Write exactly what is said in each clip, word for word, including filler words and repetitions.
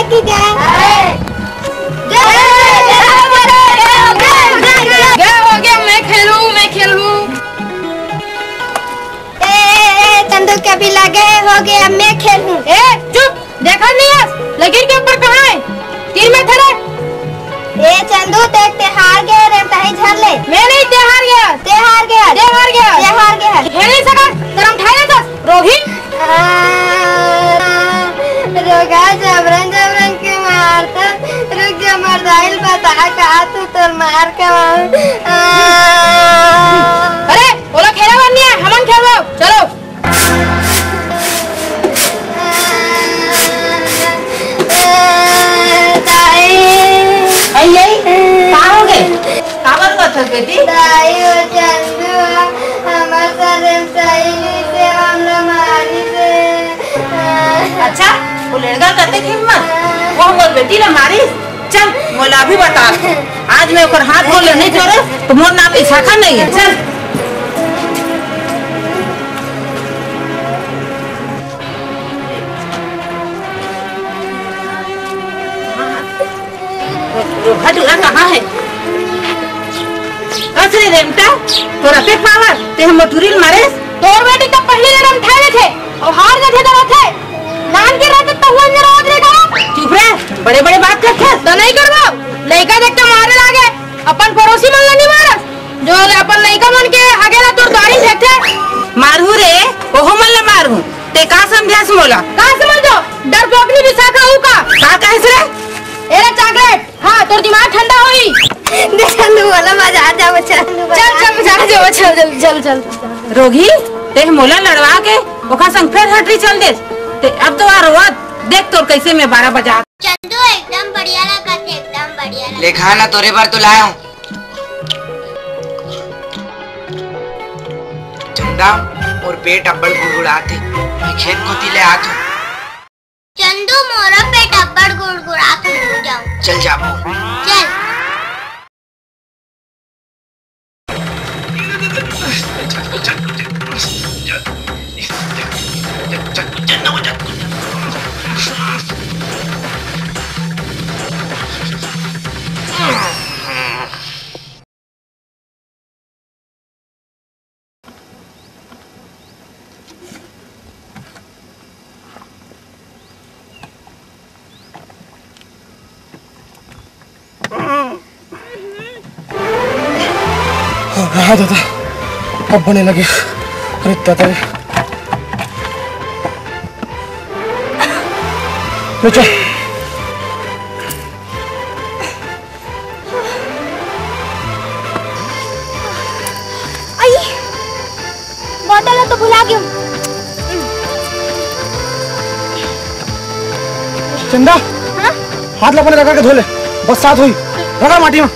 गे हो गया, मैं खेलूं, मैं खेलूं। ए, ए, ए, चंदू के अभी लगे हो गया, मैं खेलूं। ए, चुप, देखा नहीं है, लकीर के ऊपर कहाँ है? तीर में थरे। ए, चंदू, ते, ते हार गया रे, तही झर ले। मैं नहीं, ते हार गया। ते हार गया। ते हार गया। ते हार गया। खेल नहीं सका, तेरा उठा ले सस, रोही। आ, रोगा जबरन जबरन के मारता। रुक जा, मर जाइल बता का तू तोर मार के मार। आ। अरे, ओला खेला बन नहीं है, हमन खेलबो, चलो। दाई। आई, आई, का हो गे? काबर रोवत हस बेटी? दाई, वो चंदू हमर साथ सही नहीं से हमला मारिस। अच्छा, वो लड़का कतेक हिम्मत, वो मोर बेटी ला मारिस। चल, मोला अभी बता, आज मैं ओकर हाथ गोड़ ले नहीं छोड़े, तो मोर नाम विशाखा नहीं है। चल। रोहा टूरा कहाँ है? कस रे रेमटा, तोर अतेक पावर, ते हमर टूरी ल मारेस? तोर बेटी तो पहली ले रम ठाए थे, और हार जाथे तो रथे। नान के रहते तो हुआ मेरा आज रे गाँव। चुप रे, बड़े-बड़े बात करथस। तो नहीं करबो, लइका देख के मारे लागे, अपन पड़ोसी मन ला नहीं मारस, जो अपन लइका मन के हगेला तोर द्वारी फेंकथे। मारहू रे, ओहो मन ला मारहू। ते का समझास मोला? का समझो? डरपोकनी विशाखा हूँ का? का कहेस रे? एला चॉकलेट, हाँ, तोर दिमाग ठंडा होई। देख, चंदू, मोला बाजार जाबो, चल। चल, चल, बाजार जाबो, चल, चल, चल, चल। रोगी, ते मोला लड़वा के ओखर संग फेर हटरी चल देस। ते अब तो आ रोवत, देख तोर कैसे मैं बारह बजा। चंदू, एकदम बढ़िया लगा थे, एकदम बढ़िया लगा। लेखा ना तोरे बर तो लाया हूँ। चंदा, मोर पेट अब्बड़ गुड़गुड़ात हे, मैं खेत कोती ले आत हूँ। चंदू, मोरो पेट अब्बड़ गुड़गुड़ात हे, रुक जाओ। चल जाबो। चल। हाँ, हाँ, दादा, अब बने लगे। अरे दादा रे। ले चल। आई, बोतल तो भुला गयो। चंदा, हाँ? हाथ ला अपने रगड़ के धो ले, बरसात होई, रगड़ माटी में।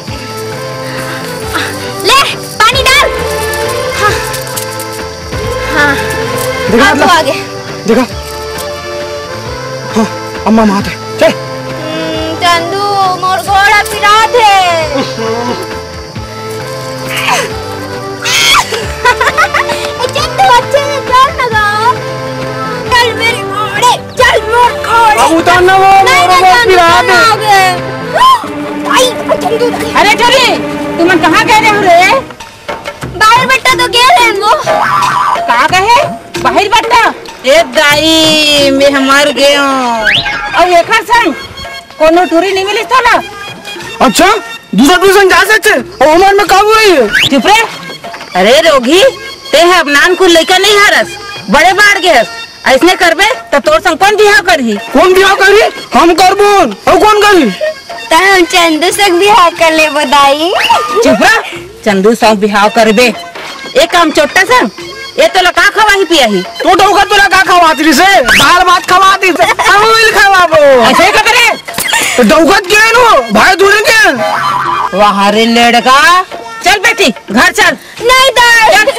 ले, पानी डाल। हाँ, हाँ। देखा हाथ मतलब? धो आगे। देखा। हाँ, अम्मा माँ थे। चल। हम्म, चंदू, मोर गोड़ा पिरात हे। ए, चंदू, अच्छे से जोर लगाओ। चल मेरे घोड़े, चल मोर घोड़े। अब उतार ना वो, नहीं, मोर नहीं, वो चंदू, पिरात हे। आओगे। आई, चंदू। अरे छोरी, तुमन कहाँ गए रहो रे? बाहर बट्टा तो गए रहे वो। का कहे? बाहर बट्टा? ए दाई, मैं हमर गए हूँ। और एकर संग कोनो टूरी नहीं मिलिस तोला? अच्छा, दूसरा टूरी संग जा सकते? और हमारे में काबू रही है। चुप रे। अरे रोगी, ते ह अब नानकुन लइका नहीं हरस, बड़े बाढ़ गए हस। ऐसने करबे त तोर संग कौन बिहाव करही? कौन बिहाव करही? हम करबो। और कौन करही? त हम चंदू संग बिहाव कर लेबो दाई। चुप रह। चंदू संग बिहाव करबे। ए काम चोट्टा संग, ए तोला का खवाही पियाही? तो डौका तोला का खवात रहिस हे? दाल भात खवात रहिस हे। हम मिल खवाबो। ऐसे ही तो करे। तो डौका के नु, भाई दूर के। वाह रे लड़का। चल बेटी, घर चल। नहीं दाई। चल।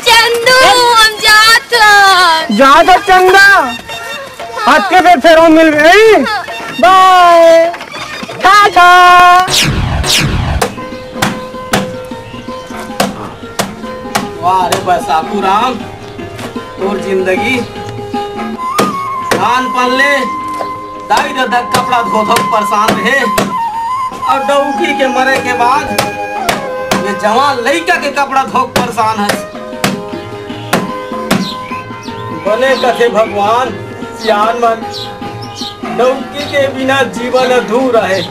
चंदू, हम जात हन। जात हन चंदा। आज के बेर फेर हम मिलबे। बाय। टाटा। वाह रे बैसाखू राम, तोर जिंदगी धान पान ले दाई ददा कपड़ा धो धो के परेशान रहे, अउ डौकी के मरे के बाद ये जवान लइका के कपड़ा धो के परेशान हे। बने कथे भगवान, सियान मन, डौकी के बिना जीवन अधूरा हे।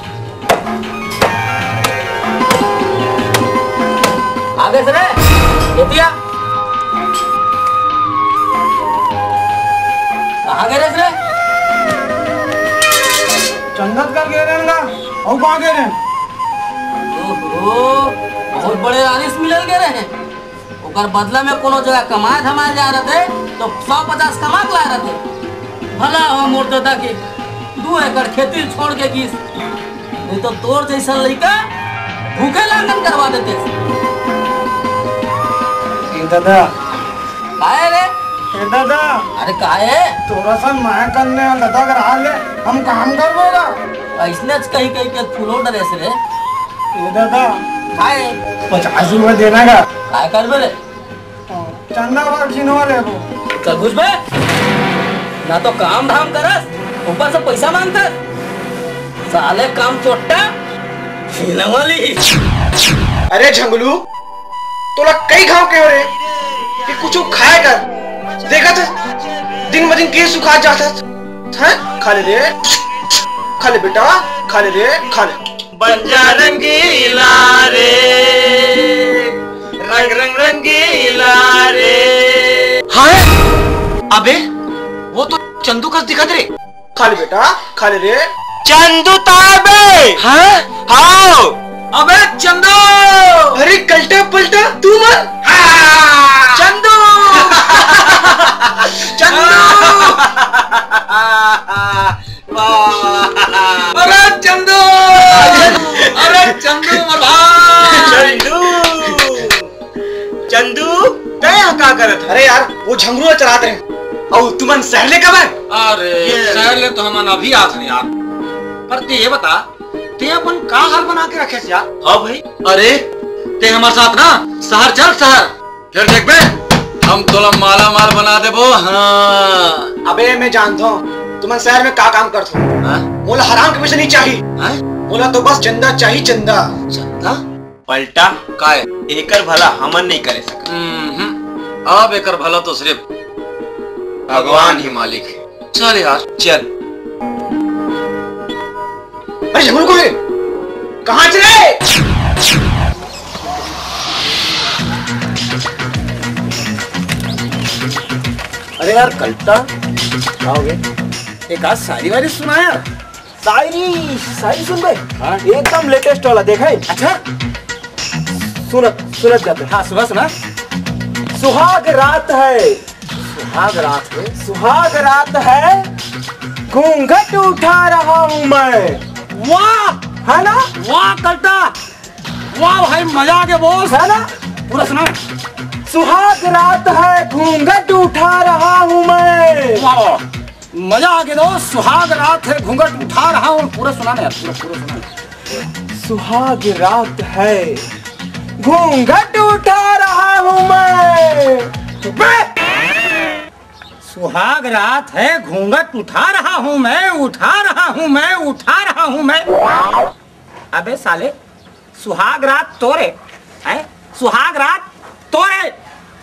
आगे से रे, बेटिया। कहाँ गे रेहेस रे? चंदा करा गे रेहेन गा, अउ कहाँ गे रेहेन? ओहो, बहुत बड़े आरिस मिलल गे रेहेन। ओकर बदला में कोनो जगह कमाए धमाए जाए रहते, तो सौ पचास कमा के लाए रहते। भला हो मोर ददा के, दू एकड़ खेती छोड़ के गिस, नहीं तो तोर जैसन लइका भूखे लांगन करवा देते। ए ददा। काहे रे? ए ददा। अरे काहे? तोरा सन माया करने वाला ददा अगर आ ले, हम काम करबो गा। अइसने च कही कही के फूलो डरेस रे। ए ददा। काहे? पचास रुपए देना गा। काय करबे रे? चंदा बर झिनवा लेबो। चल घुस बे, ना तो काम धाम करस, ऊपर से पैसा मांगतस। साले काम चोट्टा, झिनवा ली। अरे झंगलू, तोला कई घाव कहे रे कि कुछ खाए कर, देखत हस, दिन ब दिन के सुखा जात हस। हैं? खा ले रे, खा ले बेटा, खा ले रे, खा ले। बन जा रंगीला रे, रंग रंग रंगीला रे। हाय, अबे वो तो चंदू कस दिखत रे। खा ले बेटा, खा ले रे। चंदू ताय बे। हाँ? हाव। अबे चंदू। अरे कल्टा पल्टा तू मर। हाँ। चंदू। चंदू। वाह। अरे चंदू, अरे चंदू मोर भाई। चंदू, चंदू, तै यहाँ का करत है? अरे यार, वो झंगरू चरात रहे। अउ तुमन शहर ले कब आए? अरे, ये शहर ले तो हमन अभी आत हन यार। पर ते ये बता, ते अपन का हाल बना के रखे यार? हाँ भाई। अरे, ते हमारे साथ ना शहर चल, शहर। फिर देखबे, हम तोला माला माल बना देबो। हाँ। अबे मैं जानता हूँ तुमन शहर में का काम करत हो। हाँ? मोला हराम के पैसा नहीं चाहिए। हाँ? मोला तो बस चंदा चाहिए, चंदा। चंदा? पलटा? काय? एकर भला हमन नहीं करे सकत। हम्म, अब एकर भला तो सिर्फ भगवान ही मालिक है। चल यार, चल। अरे झगड़ू को है? कहाँ चले? अरे यार कल्टा, आओगे? एक आज शायरी वायरी सुना यार। शायरी, शायरी सुन बे। हाँ। एकदम लेटेस्ट वाला देखा है। अच्छा। सुनत सुनत जाते। हाँ, सुना सुना। सुहाग रात है। सुहाग रात है। सुहाग रात है, घूंघट उठा रहा हूँ मैं। वाह, है ना? वाह कल्टा, वाह भाई, मजा आ गया बॉस। है ना? पूरा सुना। सुहाग रात है, घूंघट उठा रहा हूँ मैं। वाह, वाह। मजा आ गया दोस्त। सुहाग रात है, घूंघट उठा रहा हूँ। पूरा सुना ना यार, पूरा, पूरा सुना ना। सुहाग रात है, घूंघट उठा रहा हूँ मैं। बे! सुहाग रात है, घूंघट उठा रहा हूँ मैं, उठा रहा हूँ मैं, उठा रहा हूँ मैं। अबे साले, सुहाग रात तोरे, हैं? सुहाग रात तोरे,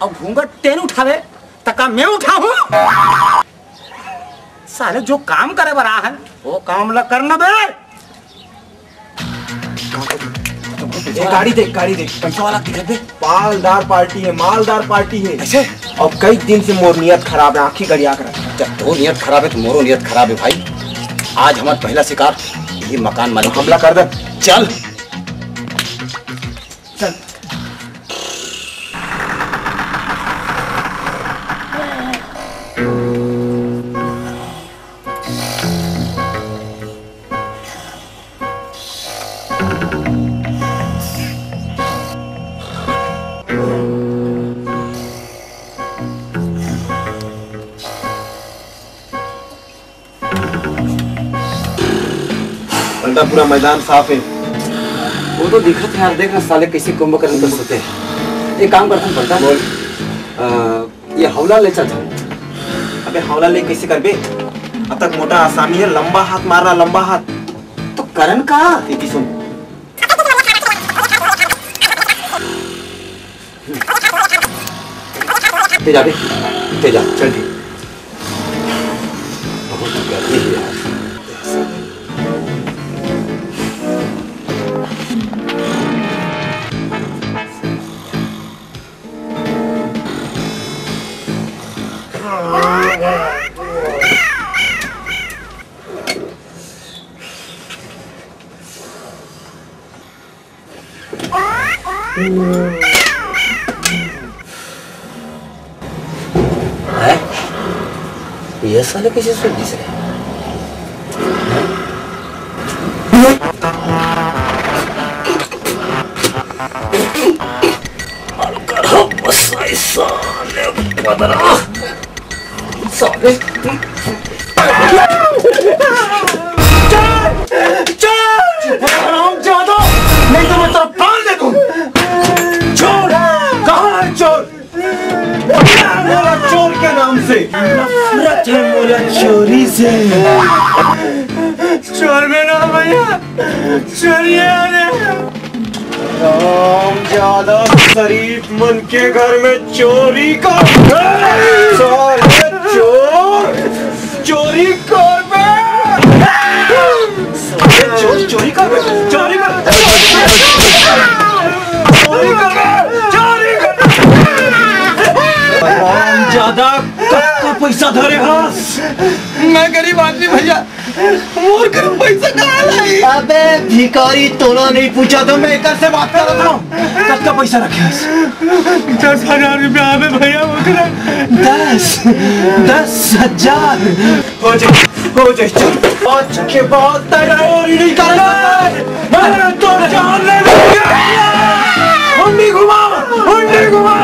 अउ घूंघट तेन उठावे, त का मैं उठाहूं? साले जो काम करे बर आहन, वो काम ला करना बे। ए, गाड़ी देख, गाड़ी देख। पैसा वाला दिखत बे। मालदार पार्टी है, मालदार पार्टी है। ऐसे? अब कई दिन से मोर नियत खराब है, आंखी गड़िया कर। जब तोर नियत खराब है तो मोरो नियत खराब है भाई। आज हमार पहला शिकार ये मकान मालिक हमला कर दे। चल। चल। पलटा, पूरा मैदान साफ है। वो तो दिखत है यार, देख ना साले कैसे कुंभकर्ण कर सोते हैं। एक काम करता हूँ पलटा। बोल। अ, ये हौला ले चल जाओ। अबे हौला ले कैसे करबे? अतक मोटा आसामी हे, लंबा हाथ मारना, लंबा हाथ। तो करन का? एती सुन। ते जा बे, ते जा, चल ठीक। बहुत गर्मी है यार। हैं? ये साले कैसे सूझ गिस रे? साले, चोर! चोर! चुप रहो, हरामजादा! नहीं तो मैं तेरा प्राण ले दूं। चोर! कहाँ है चोर? प्यार मोला चोर के नाम से, नफरत है मोला चोरी से। चोर मेरा भैया, चोरी है रे। हरामजादा, शरीफ मन के घर में चोरी कर, साले चोर, चोरी कर बे। साले चोर, चोरी कर बे, चोरी कर, चोरी कर बे, चोरी कर। हरामजादा, कतका पैसा धरे हस? मैं गरीब आदमी भैया, मोर कर पैसा कहाँ लाई? अबे भिखारी, तोला नहीं पूछा तो मैं एकर से बात करत हूँ। कतका पैसा रखे हस? दस हजार रुपया हवे भैया, ओकरा। दस? दस हजार? हो जाए, हो जाए, चल। आज के बाद तेरा चोरी नहीं करना। मैं तो जान ले लूंगा। मुंडी घुमा, मुंडी घुमा।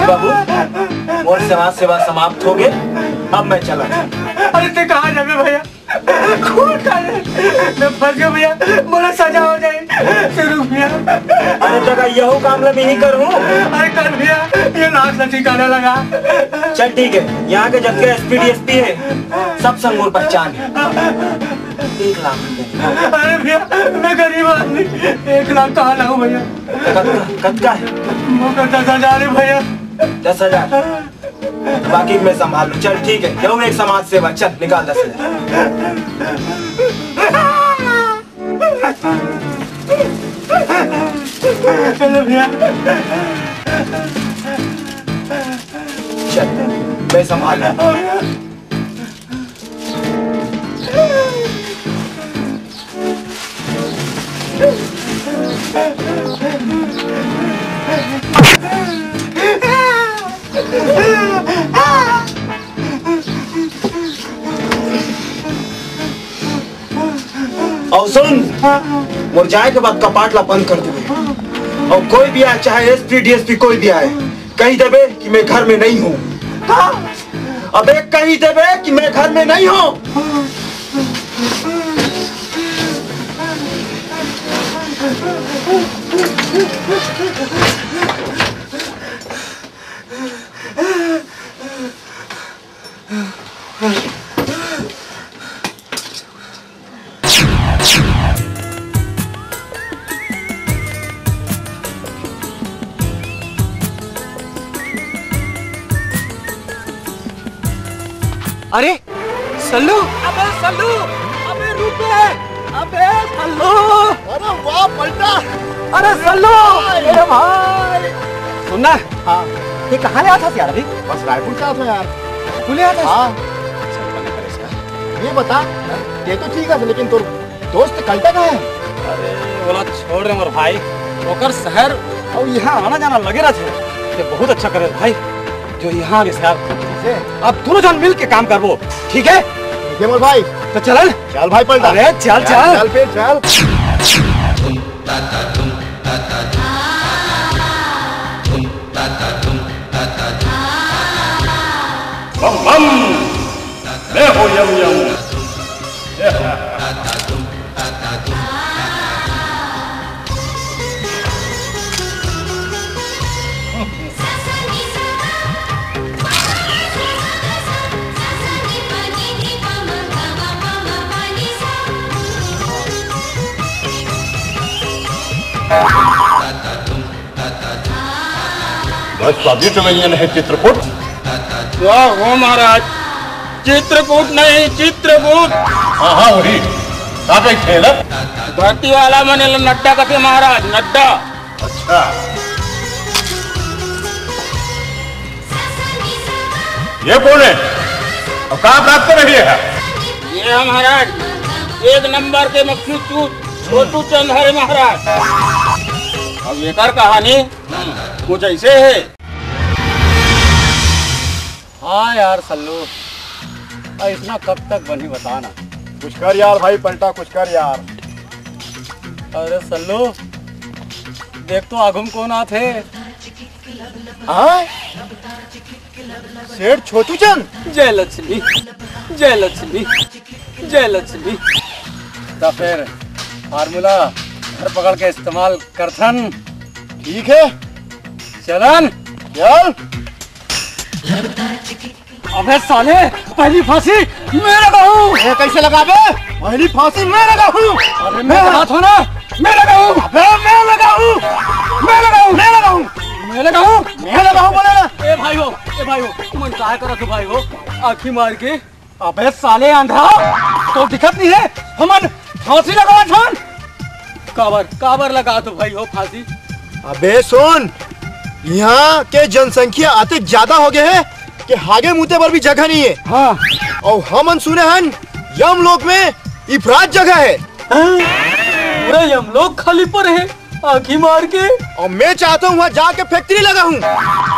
बाबू, मोर समाज सेवा समाप्त हो गए, अब मैं चला। अरे ते कहाँ जाबे भैया? खून खा ले। मैं फंस गया भैया, मोला सजा हो जाए। ते रुक भैया। अरे तका यहू काम ला मैं ही करूँ। अरे कर भैया, ये लाश ला ठिकाना लगा। चल ठीक है, यहाँ के जतके एसपी डीएसपी है, सब संग मोर पहचान है। एक लाख रुपया। अरे भैया, मैं गरीब आदमी, एक लाख कहाँ लाऊं भैया? कतका, कतका है? वो तो दस हजार है भैया। दस हजार? बाकी मैं संभाल लूँ। चल ठीक है, जाऊँ एक समाज सेवा। चल निकाल दस हजार। चलो भैया। चल, मैं संभाल लूँ। अउ सुन, मोर जाए के बाद कपाट ला बंद कर देबे। अउ कोई भी आए, चाहे एसपी डीएसपी कोई भी आए, कही देबे कि मैं घर में नहीं हूँ। हाँ? अबे कही देबे कि मैं घर में नहीं हूँ। अरे सल्लू, अबे सल्लू, अबे रुक बे, अबे सल्लू। अरे वाह पलटा। अरे सल्लू, भाई। मेरे भाई। सुनना। हाँ। ये कहाँ ले आता था यार अभी? बस रायपुर से आता यार। तू ले आता? हाँ। ये बता, ये तो ठीक है लेकिन तोर दोस्त कल्टा कहाँ है? अरे ओला छोड़ रे मोर भाई, ओकर शहर अउ इहाँ आना जाना लगे रहिथे। ते बहुत अच्छा करे भाई, जो इहाँ आगे शहर। अब दोनों झन मिल के काम करबो, ठीक है? ठीक है मोर भाई। तो चलन। चल भाई पलटा। अरे चल, चल। चल फिर चल। Bomb bomb. मैं हो यम यम। बस स्वादिष्ट व्यंजन है चित्रकूट। वाह हो महाराज, चित्रकूट नहीं, चित्रगुप्त। हाँ हाँ, वही। का कहिथे ना? धरती वाला मन ला नड्डा कथे महाराज, नड्डा। अच्छा, ये कौन है और कहाँ प्राप्त कर रही है? ये है महाराज, एक नंबर के मक्खी चूत छोटू चंद हरे महाराज। अब एकर कहानी कुछ ऐसे है। हाँ यार सल्लू, अइसना कब तक बनही बता ना। कुछ कर यार भाई पलटा, कुछ कर यार। अरे सल्लू, देख तो आघू म कौन आथे। हाँ? सेठ छोटू चंद। जय लक्ष्मी, जय लक्ष्मी, जय लक्ष्मी। तो फिर फार्मूला घर पकड़ के इस्तेमाल करथन। ठीक है। चलन। चल। अबे साले, पहली फांसी मैं लगाऊं। ये कैसे लगाबे? पहली फांसी मैं लगाऊं। अरे मैं लगात हूँ ना, मैं लगाऊं। अबे मैं लगाऊं। मैं लगाऊं, मैं लगाऊं। मैं लगाऊं। मैं लगाऊं बोले ना। ए भाई हो, ए भाई हो, तुमन काय करत हो भाई हो? आँखी मार के। अबे साले अंधा, तो दिखत नहीं है? हमन फांसी लगावत हन। काबर, काबर लगात हो भाई हो फांसी? अबे सुन, यहाँ के जनसंख्या अतेक ज्यादा हो गए है कि हागे मूते बर भी जगह नहीं है। हाँ। अउ हमन सुने हन यमलोक में इफरात जगह है। हाँ? पूरा यमलोक खाली पर है। आँखी मार के। अउ मैं चाहता हूँ वहाँ जाके फैक्ट्री लगाऊं।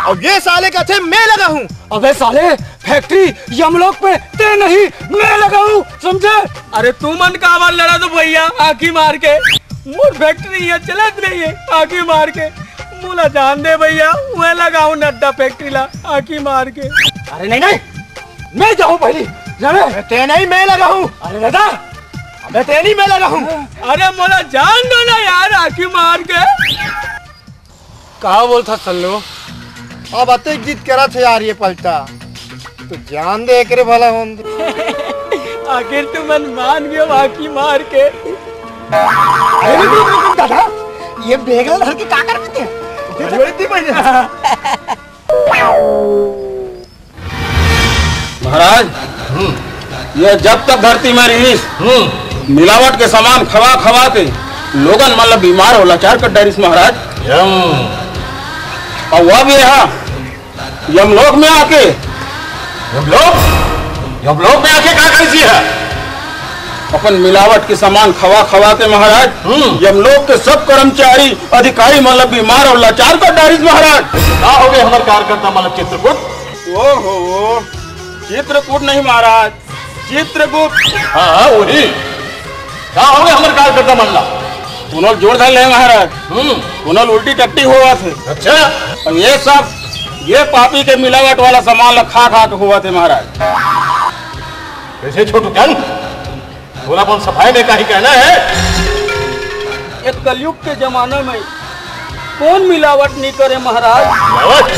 अउ ये साले कथे मैं लगाऊं। अबे साले, फैक्ट्री यमलोक में ते नहीं, मैं लगाऊं, समझे? अरे तुमन काबर लड़त हो भैया, आँखी मार के। मोर फैक्ट्री यहाँ चलत नहीं है, आँखी मार के। मोला जान दे भैया, मैं लगाऊं नड्डा फैक्ट्री ला, आँखी मार के। अरे नहीं नहीं, मैं जाऊं पहली, जाने। अरे ते नहीं, मैं लगाऊं। अरे दादा, अबे ते नहीं, मैं लगाऊं। अरे मोला जान दो ना यार, आँखी मार के। का बोलत हस सल्लू? अब अतेक जिद करत हे यार ये पलटा, तो जान दे एकरे भला होन दे। आखिर तुमन मान गए हो आँखी मार के। अरे रुक, रुक, रुक, दादा, ये बैग ला धर के का करबे ते? बड़ी बड़ी दी मैंने। महाराज, हम्म। ये जब तक धरती में रहिस, हम्म। मिलावट के सामान खवा खवा के लोगन मन ला बीमार अउ लाचार कर डारिस महाराज। यम। अउ अब ये हा यमलोक में आके। यमलोक? यमलोक में आके का करिस ये हा? अपन मिलावट के सामान खवा खवा के महाराज, हम्म। यमलोक के सब कर्मचारी, अधिकारी मन ला बीमार अउ लाचार कर डारिस महाराज। का हो गए हमर कार्यकर्ता मन ला चित्रकूट? ओहो, चित्रकूट नहीं महाराज, चित्रगुप्त। हाँ, हाँ, वही। का हो गए हमर कार्यकर्ता मन ला? कोनो जोर धर ले महाराज। हम्म। कोनो उल्टी टट्टी होवत हे। अच्छा। अब ये सब, ये पापी के मिलावट वाला सामान ला खा खा के होवत हे महाराज। कैसे छोटू चंद? तोला अपन सफाई में का ही कहना है? ये कलयुग के जमाना में कौन मिलावट नहीं करे महाराज? मिलावट?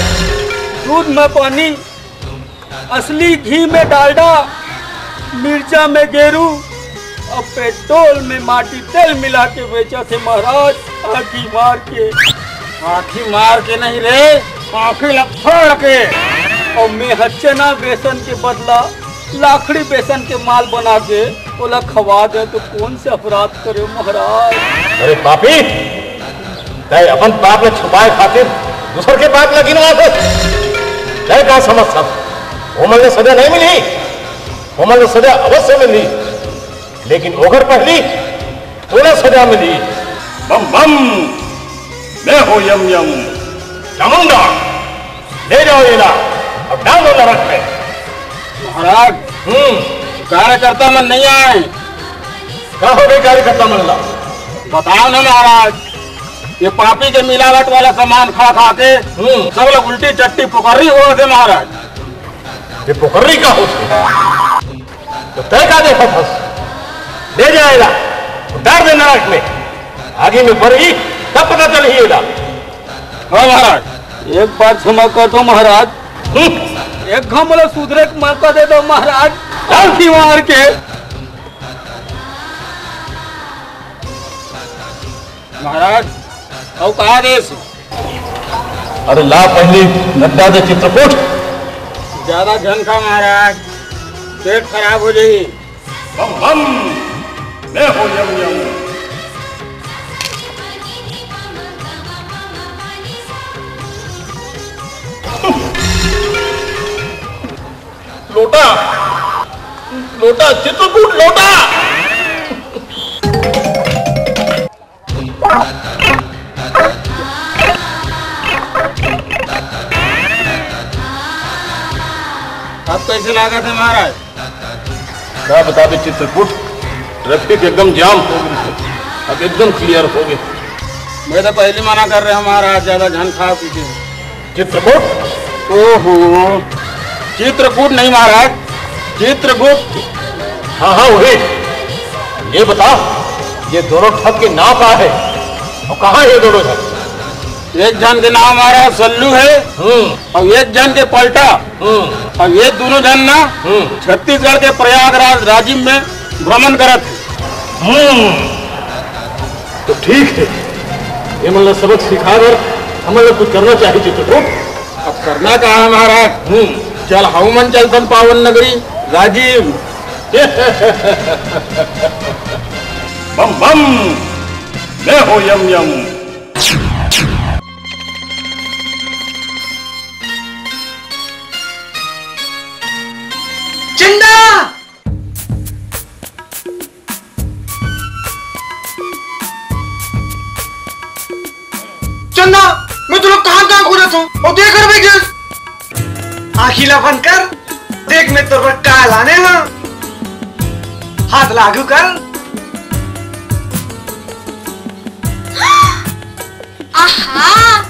दूध में पानी, असली घी में डालडा, मिर्चा में गेरू, अउ पेट्रोल में माटी तेल मिला के बेचत हे महाराज, आँखी मार के। आँखी मार के नहीं रे, आँखी ला फोड़ के। अउ मैं ह चना बेसन के बदला लाखड़ी बेसन के माल बना के ओला खवा दे तो कौन से अपराध करे महाराज? अरे पापी, तै अपन पाप ला छुपाए खातिर दूसर के पाप ला गिनवात हस। तै का समझथस? ओमन ला सजा नहीं मिली, ओमन ला सजा अवश्य मिली, लेकिन ओकर पहली तोला सजा मिली। Bomb bomb. ओ यम यम, चामुंडा, ले जाओ एला अउ डाल दो नरक में। महाराज, हम्म। कार्यकर्ता मन नहीं आए। का हो गए कार्यकर्ता मन ला? बताओ ना महाराज, ये पापी के मिलावट वाला सामान खा खा के हम्म। सब लोग उल्टी चट्टी पुकर्री हो गए महाराज। ये पुकर्री का होथे? तो तय का देखत हस? ले जाएगा, उतार दे नरक में। आगे में पड़ही, तब पता चलही एला। हाँ महाराज, एक बार क्षमा कर दो महाराज। हम्म। एक घाव मोला सुधरे के मौका दे दो महाराज। चल। दीवार के। महाराज, अउ का आदेश? अरे ला पहली नड्डा दे चित्रकूट। ज्यादा झन खा महाराज, पेट खराब हो जाही। बम बम, मैं हो यम यम। लोटा, लोटा, चित्रकूट लोटा। अब कैसे लागत हे महाराज? का बताबे चित्रकूट, ट्रैफिक एकदम जाम हो गई, अब एकदम क्लियर हो गई। मैं तो पहली मना कर रहे हूँ महाराज, ज्यादा झन खाओ पीछे। चित्रकूट? ओहो, चित्रकूट नहीं महाराज, चित्रगुप्त। हाँ हाँ वही। ये बता, ये दोनों ठग के नाम का है और कहाँ है ये दोनों ठग? एक झन के नाम महाराज सल्लू है हम्म। और एक झन के पलटा हम्म। और ये दोनों झन ना हम्म। छत्तीसगढ़ के प्रयागराज राजिम में भ्रमण करत हे। हम्म। तो ठीक है, ये मन ला सबक सिखा बर हमन ला कुछ करना चाहिए चित्रकूट। अब करना का है महाराज? हम्म। चल हऊ मन चलथन पावन नगरी राजिम। बम बम, मैं हो यम यम। चंदा! चंदा, मैं तुला कहाँ कहाँ खोजत हूँ और देख कर भी गिर। आँखी ला बंद कर, देख मैं तोर बर का लाने हूँ। हाथ लागू कर। आहा,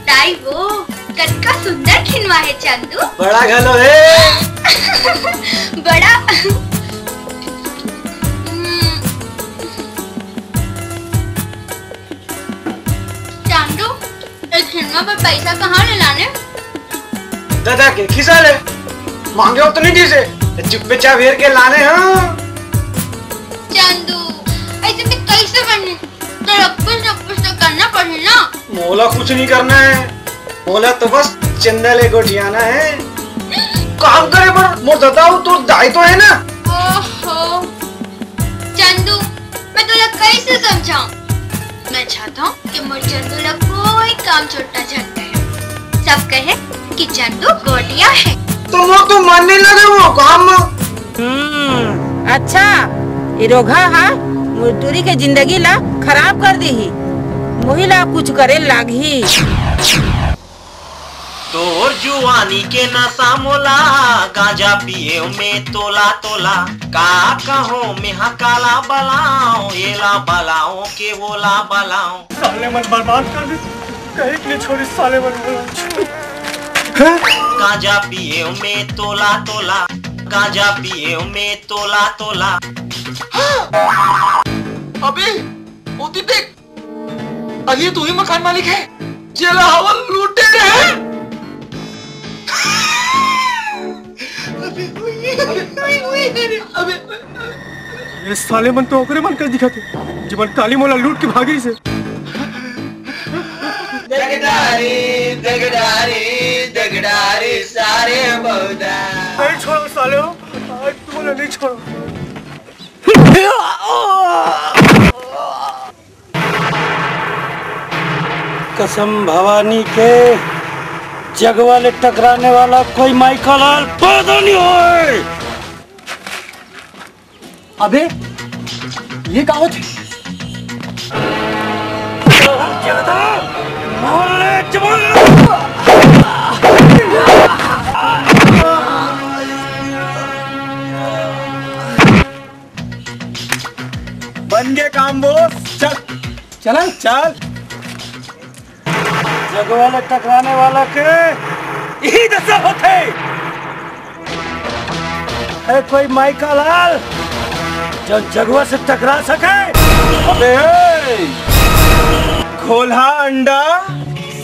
दाई वो, कतका सुंदर खिलौना है चंदू। बड़ा घलो है। बड़ा। हम्म। चांदू, एक खिलौना बर पैसा कहाँ ले लाने? दादा के खिसा ले, मांगे हो तो नहीं दीसे, चुप्पे चाप हेर के लाने हाँ। चांदू, ऐसे में कैसे बने? तो कुछ ना कुछ तो करना पड़े ना। मोला कुछ नहीं करना है, मोला तो बस चंदा ले गोठियाना है। काम करे बर मोर दादा हो, तोर दाई तो है ना। ओहो, चंदू, मैं तोला कैसे समझाऊं? मैं चाहता हूँ कि मोर चंदू ला कोई काम छोटा झन कहे, सब कहे कि चंदू गोटिया है। तो मोर तो मन नहीं लगे वो काम में। हम्म, अच्छा, ये रोगहा हा मोर टूरी के जिंदगी ला खराब कर दीही। मोही ला कुछ करे लागही। तोर जुआनी के नशा मोला, गांजा पिए में तोला तोला। का कहो मेहा काला बलाओ, एला बलाओ के ओला बलाओ। साले मन बर्बाद कर दे, कहीं नहीं छोड़ी साले मन मोला। गांजा पिए में तोला तोला, गांजा पिए में तोला तोला। अबे, ओती देख, अरे, ये तू ही मकान मालिक है, जेला हवन लूटे रहे। अबे, अबे, अबे, अबे, ये साले मन तो ओकरे मन कर दिखत हे, जेमन काली मोला लूट के भागिस हे। दगडारी, दगडारी, दगडारी, सारे बौदा। नहीं छोड़ो साले हो, आज तुमने नहीं छोड़ो। कसम भवानी के, जगवा ले टकराने वाला कोई माइकल आल पैदा नहीं होए। अबे, ये का होथे? जगदा! चल, चल। जगवा ले टकराने वाला के यही दशा होथे। अरे कोई माई का लाल जो जगवा से टकरा सके? अबे ए! घोलहा अंडा,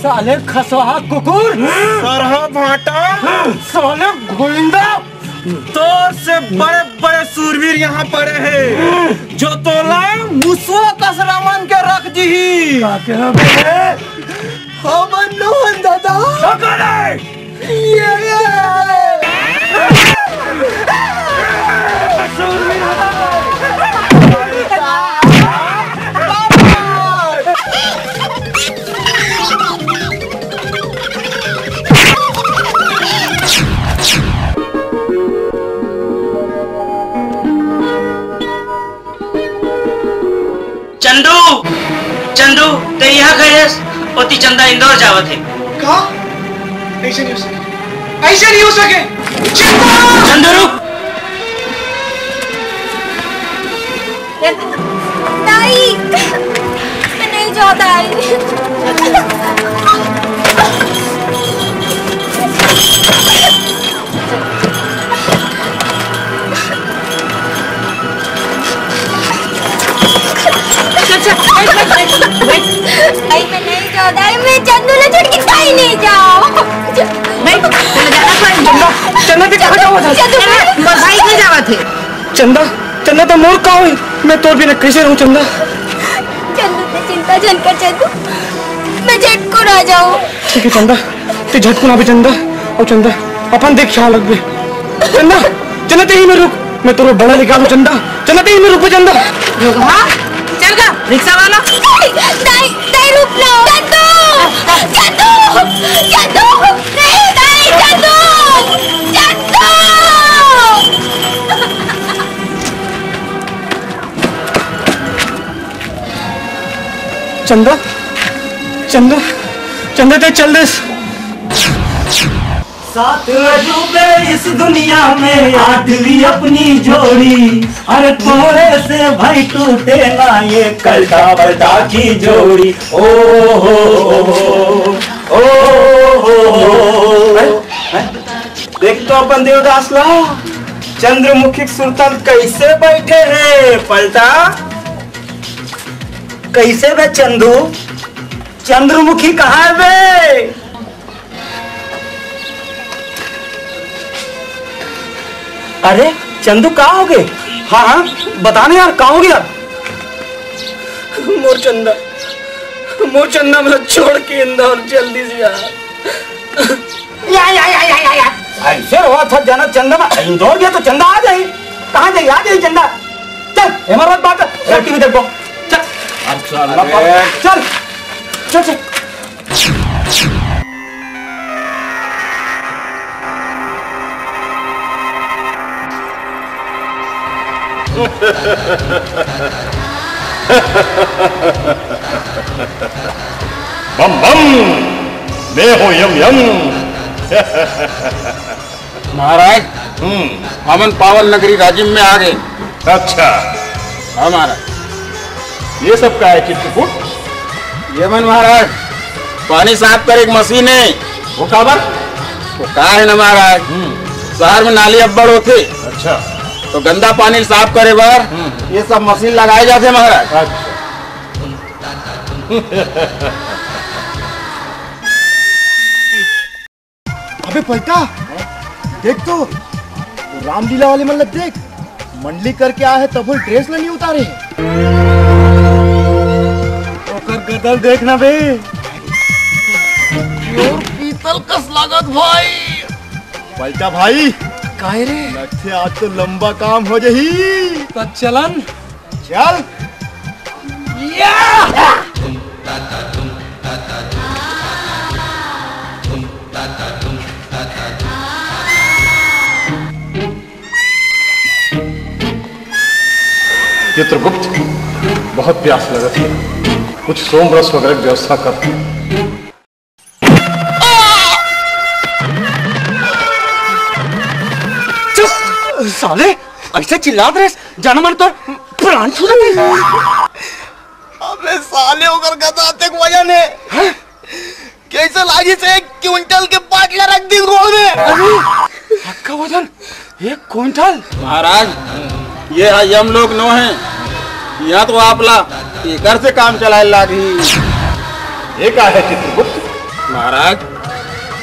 साले खसवा कुकुर, सरहा भाटा, साले गुंडा, तोर से बड़े बड़े सूरवीर यहाँ पड़े हैं, जो तोला मुसवा कस रमन के रख दिही। का कहे बे? हमन नोहन दादा। का करे? ये, ये। सूरवीर हमारे। चंदू, चंदू, ते यहाँ खड़े हस? ओती चंदा इंदौर जावत हे। का? ऐसे नहीं हो सके, ऐसे नहीं हो सके। चंदू! चंदू, रुक। दाई, मैं नहीं जाऊँ, दाई। चल, चल, बैठ, बैठ, बैठ, बैठ। दाई, मैं नहीं जाऊँ, दाई, मैं चंदू ला छोड़ के कहीं नहीं जाऊँ। बैठ, चल, ज्यादा कर। चंदा, चंदा, ते कहाँ जावत हस? चंदू, चंदा, मोर भाई के जावत हे। चंदा, चंदा, त मोर का होई? मैं तोर बिना कैसे रहूं चंदा? चंदू, ते चिंता झन कर चंदू, मैं झटकुन आ जाऊं। ठीक है चंदा, ते झटकुन आबे चंदा। अउ चंदा, अपन देख ख्याल रखबे। चंदा, चंदा ते ही में रुक, मैं तोर बड़ा लेके आलूं चंदा। चंदा ते ही में रुक चंदा। हाँ, चल गा, रिक्शा वाला। नहीं, नहीं, नहीं, रुक ना। चंदू, चंदू, चंदू, नहीं, नहीं, चंदू, चंदू। चंदा, चंदा, चंदा ते चल देस। सात अजूबे इस दुनिया में, आठवीं अपनी जोड़ी। अरे तोरे से भाई टूटे ना ये कल्टा बल्टा की जोड़ी। ओ हो हो हो, ओ हो हो हो। हैं? हैं? देख तो अपन देवदास ला, चंद्रमुखी के सुरता ल कइसे बइठे हे पलटा। कइसे बे चंदू, चंद्रमुखी कहाँ हे बे? अरे चंदू, का होगे? हाँ हाँ, बता ना यार, का होगे यार? मोर चंदा, मोर चंदा, मोला छोड़ के इंदौर चल दिस यार। या, या, या, या, या, या। ऐसे रहा था जना चंदा में, इंदौर गया तो चंदा आ जाए। कहाँ जाए, आ जाए चंदा। चल, हमारे बात, चल टीवी देखो। चल। अच्छा, चल, अरे। चल, चल, चल। बम बम, मैं हो यम यम। महाराज, हम्म। हमन पावन नगरी राजिम में आ गए। अच्छा। हाँ महाराज। ये सब का है चित्रकूट? ये मन महाराज, पानी साफ करे के मशीन है। वो काबर? वो का है ना महाराज, हम्म। शहर में नाली अब्बड़ होथे। अच्छा। तो गंदा पानी साफ करे बर हम्म। ये सब मशीन लगाए जाथे महाराज। अच्छा। अबे पैता, देख तो, रामलीला वाले मन ल देख, मंडली करके आए हे, तभो ड्रेस ल नहीं उतारे। ओकर गदल देख ना बे, प्योर पीतल कस लागत भाई। पैता भाई, काहे रे? लगथे आज तो लंबा काम हो जही। त चलन। चल। या! चित्रगुप्त, बहुत प्यास लगत हे, कुछ सोम रस वगैरह के व्यवस्था कर। चुप! साले, ऐसे चिल्लात रहे, जाना मन तो प्राण छूट गए। अब अरे साले, ओकर गदा अतेक वजन हे। हैं? कइसे लागिस एक क्विंटल के बाटला रख दिस गोड़ में। अरे, हक्का वजन एक क्विंटल? महाराज, ये ह यमलोक नो हे, इहाँ तो आपला एकर से काम चलाए लागही। ये का हे चित्रगुप्त? महाराज,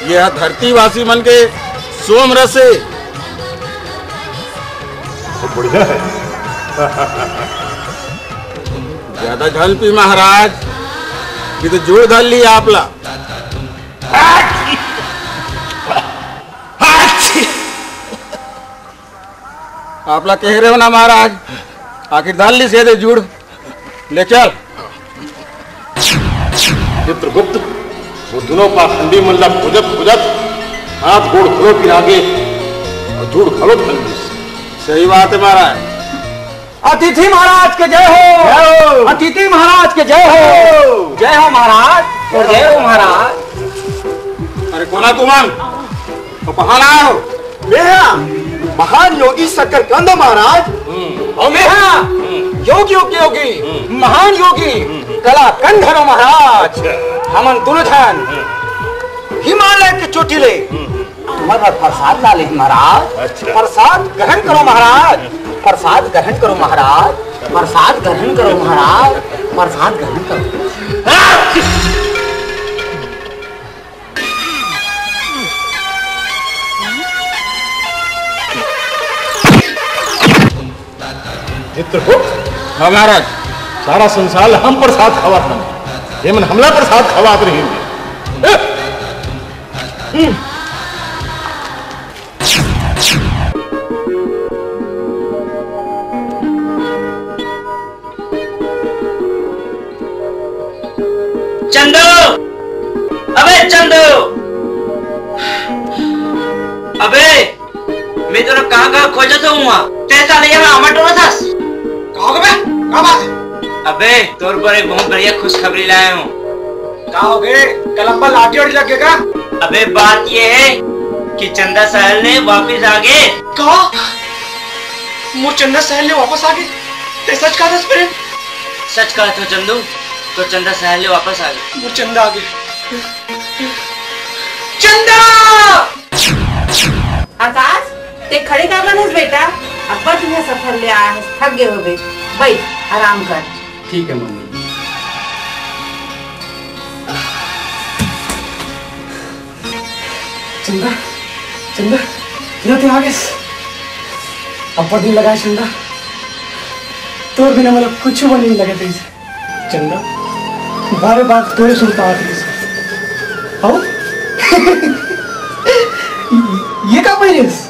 ये ह धरतीवासी मन के सोम रस हे। बहुत बढ़िया हे। ज्यादा झन पी महाराज, ये तो जोर धर ली आपला। आपला कहे रहे हो ना महाराज, आखिर धर ली सीधे जुड़। ले चल। चित्रगुप्त, वो दुनों पाखंडी मन ला खोजत खोजत हाथ गोड़ घलो पिरा गे अउ जुड़ घलो धर लीस। सही बात हे महाराज। अतिथि महाराज के जय हो। जय हो। अतिथि महाराज के जय हो। जय हो महाराज। जय हो महाराज। अरे कोन हा तुमन? अउ कहाँ ले आए हो? मैं हा महान योगी शकरकंद महाराज। अउ मैं हा योगियों के योगी, महान योगी कलाकंद हरों महाराज। अच्छा। हमन दुनों झन हिमालय के चोटी ले तुम्हारा प्रसाद ला ले महाराज। अच्छा। प्रसाद ग्रहण करो महाराज। प्रसाद ग्रहण करो महाराज। प्रसाद ग्रहण करो महाराज। प्रसाद ग्रहण करो। चित्रगुप्त। हाँ महाराज। सारा संसार हम प्रसाद खवात हन, ये मन हमला प्रसाद खवात रही। चंदू, अबे चंदू, अबे मैं तोला कहाँ कहाँ खोजत हूँ वहाँ, तैं साले यहाँ आमा टोरत हस। का हो गे बे? का बात हे? अबे तोर बर एक बहुत बढ़िया खुशखबरी लाए हूँ। का हो गे? कलम पर लाठी वाठी लग गे का? अबे बात ये हे कि चंदा सहल ने वापिस आ गे। का? मोर चंदा सहल ने वापस आ गे? तैं सच कहत हस प्रेम? सच कहत हूँ चंदू, तोर चंदा सहल ने वापस आ गे। मोर चंदा आ गे। चंदा! आकाश, तैं खड़े काबर हस बेटा? अब्बड़ दिन सफर ले आए हस, थक गे होबे। बइठ, आराम कर। ठीक हे मम्मी। चंदा, चंदा, चंदा, तैं आ गेस। अब्बड़ दिन लगा हे चंदा, तोर बिना मोला कुछु बने नइ लगत हे। चंदा, बारे बार तोरे सुरता आत रहिस। अउ ये का पहिरेस?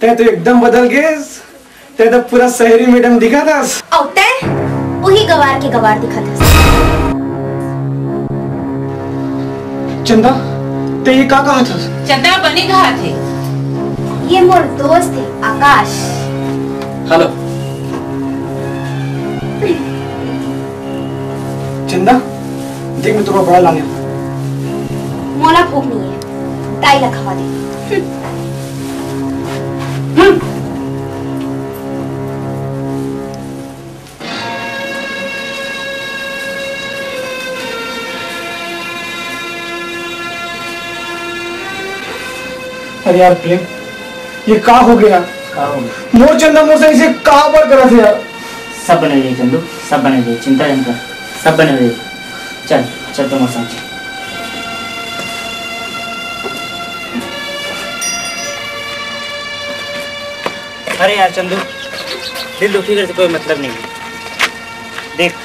तैं तो एकदम बदल गेस। तैं तो पूरा शहरी मैडम दिखत हस। अउ तैं उही गवार के गवार दिखत हस। चंदा, तैं ये का कहत हस? चंदा बने कहत हे। ये मोर दोस्त हे आकाश। हेलो। चंदा, देख मैं तोला बड़ा लाने। मोला भूख नइ हे, दाई ला खवा दे। हम्म। अरे यार प्रेम, ये का हो गे? का हो गे? मोर चंदा मोर संग अइसे काबर करत हे यार? सब बने रही चंदू, सब बने रही, चिंता झन कर, सब बने रही। चल, चल तैं मोर संग चल। अरे यार चंदू, दिल दुखी करे से कोई मतलब नइ हे। देख,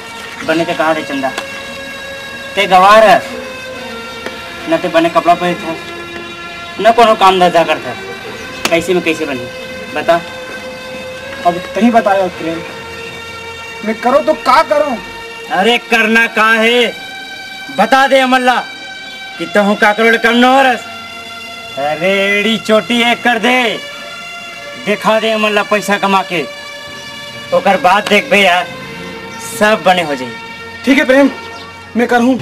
बने तैं कहत हस चंदा, तैं गवार हस, न तैं बने कपड़ा पहिरथस, न कोनो काम धंधा करथस, अइसे में कइसे बनही बता? अब तहीं बता यार प्रेम, मैं करों तो का करों? अरे करना का हे, बता दे हमन ला। कि तहूँ काकरो ले कम न हो रस। अरे एड़ी चोटी एक कर दे, देखा दे हमन ला पैसा कमा के, ओकर बाद देखबे यार, सब बने हो जाई। ठीक हे प्रेम, मैं करहूँ,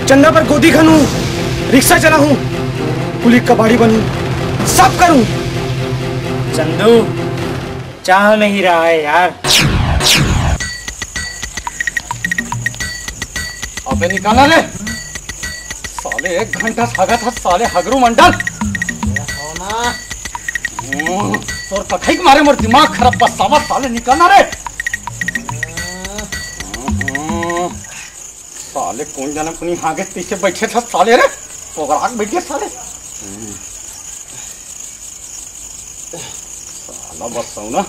चंदा बर गोदी खनहूँ, रिक्शा चलाहूँ, कुली कबाड़ी बनहूँ, सब करहूँ। चंदू, चाह नहीं रहा है यार। अबे निकाला रे। साले एक घंटा से हगत हस, साले हगरू मंडल। ये हो ना। हम्म, तोर कखई के मारे मोर दिमाग खराब बस सावा साले निकाला रे। हम्म, साले कोन जाना कोनी हागे पीछे बैठे था साले रे। पोगराक बैठ गया साले। हम्म। साला बस सौ ना।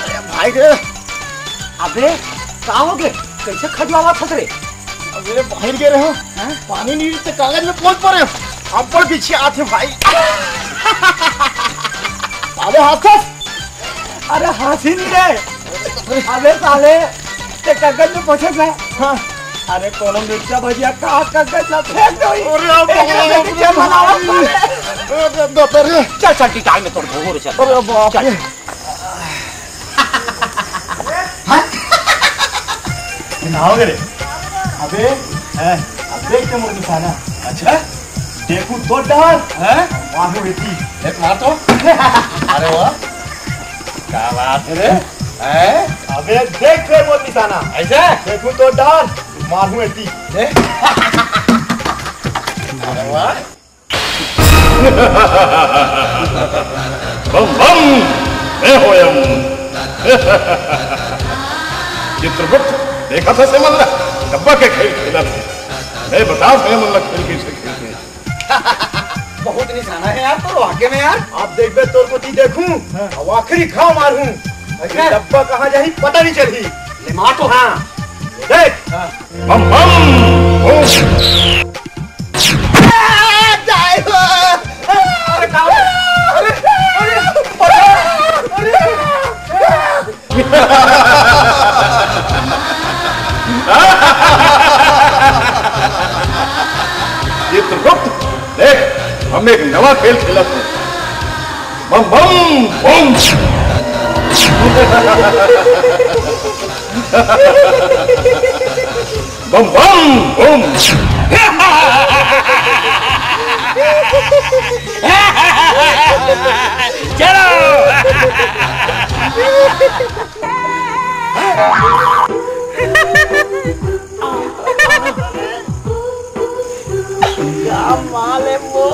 अरे भाई रे, अबे का हो गे? कैसे खजुआवा था रे? अबे बाहर गे रहे हो, हैं? पानी नहीं ते कागज में पहुंच पा रहे हो। अब पर पीछे आते भाई। अबे हाथ अरे हाथी नहीं रे। अबे साले, ते कगन में पहुंचे ना। हाँ। अरे कोनो मिर्चा भजिया का कगन ना फेंक दो ही। अरे बाप रे। क्या बनावा साले? अरे बाप रे। चल, चल, टिटाल में तोड़ दो, चल। अरे बाप रे। हाँ? ना हो रे। अबे, हैं? अब देख के मोर निशाना। अच्छा? देखू तो डर। हैं? मारू एती। देख मार तो। अरे वाह। क्या बात है रे? हैं? अबे देख ले मोर निशाना। ऐसे? देखू तो डर, मारू एती। देख। अरे वाह। बम बम, मैं होयम। चित्रगुप्त, देखा था से मन ला, डब्बा के खेल खेला था। मैं बता था मन ला खेल कैसे खेलते हैं। बहुत निशाना है यार, तो वाकई में यार। आप देखबे तोर कोती देखूं, हाँ। अब आखिरी घाव मारूं। अच्छा। डब्बा कहाँ जाही पता नहीं चलही। ले मार तो। हाँ। ये देख। हाँ। Bomb bomb bomb. अरे, अरे, अरे, अरे, अरे। चित्रगुप्त, देख, हम एक नवा खेल खेलत हन। Bomb bomb bomb. Bomb bomb bomb. चलो। क्या माल है वो?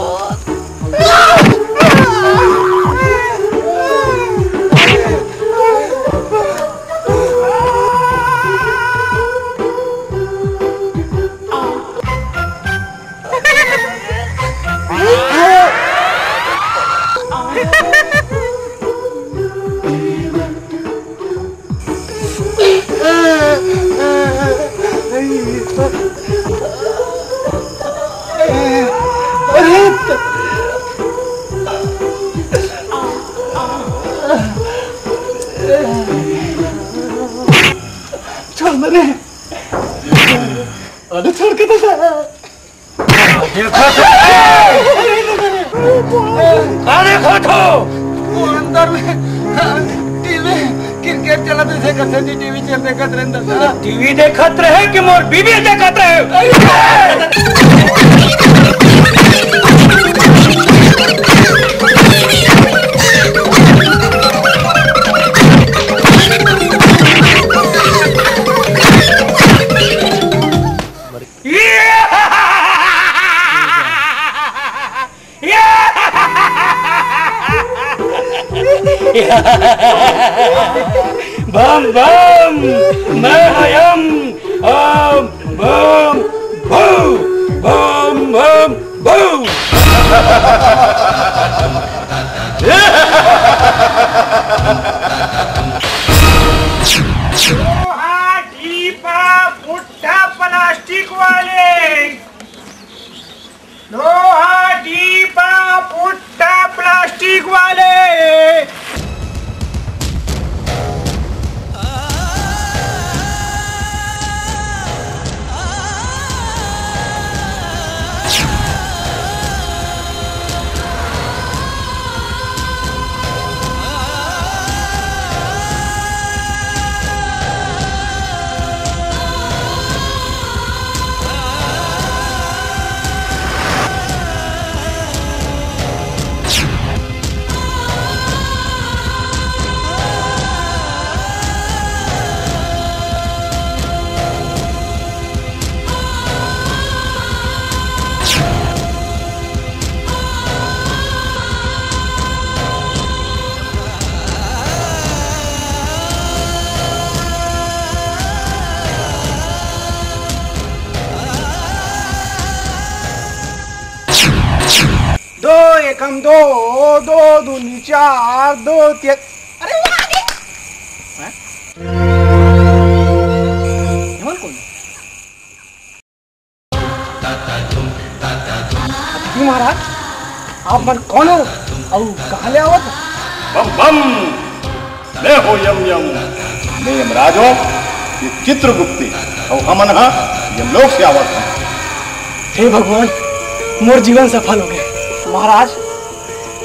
छोड़ दे रे। अरे छोड़ के तो जा। अरे खा तो। वो अंदर में टीवी क्रिकेट चलत रहे, देखत रहे, टीवी चल देखत रहे अंदर। टीवी देखत रहे कि मोर बीबी देखत रहे? बम बम, मैं हयम, ओम बम भू, बम बम भू। लोहा, टीपा, पुट्ठा, प्लास्टिक वाले। लोहा, टीपा, पुट्ठा, प्लास्टिक वाले। एकम दो, दो दूनी चार, दो तीन। अरे वाह! हैं? ये मन कौन है? अतिथि महाराज, आप मन कौन हो? अउ कहाँ ले आवत? Bomb bomb. मैं हो यम यम। मैं यमराज हो, ये चित्रगुप्त हे, अउ हमन ह यमलोक से आवत हन। हे भगवान, मोर जीवन सफल हो गए। महाराज,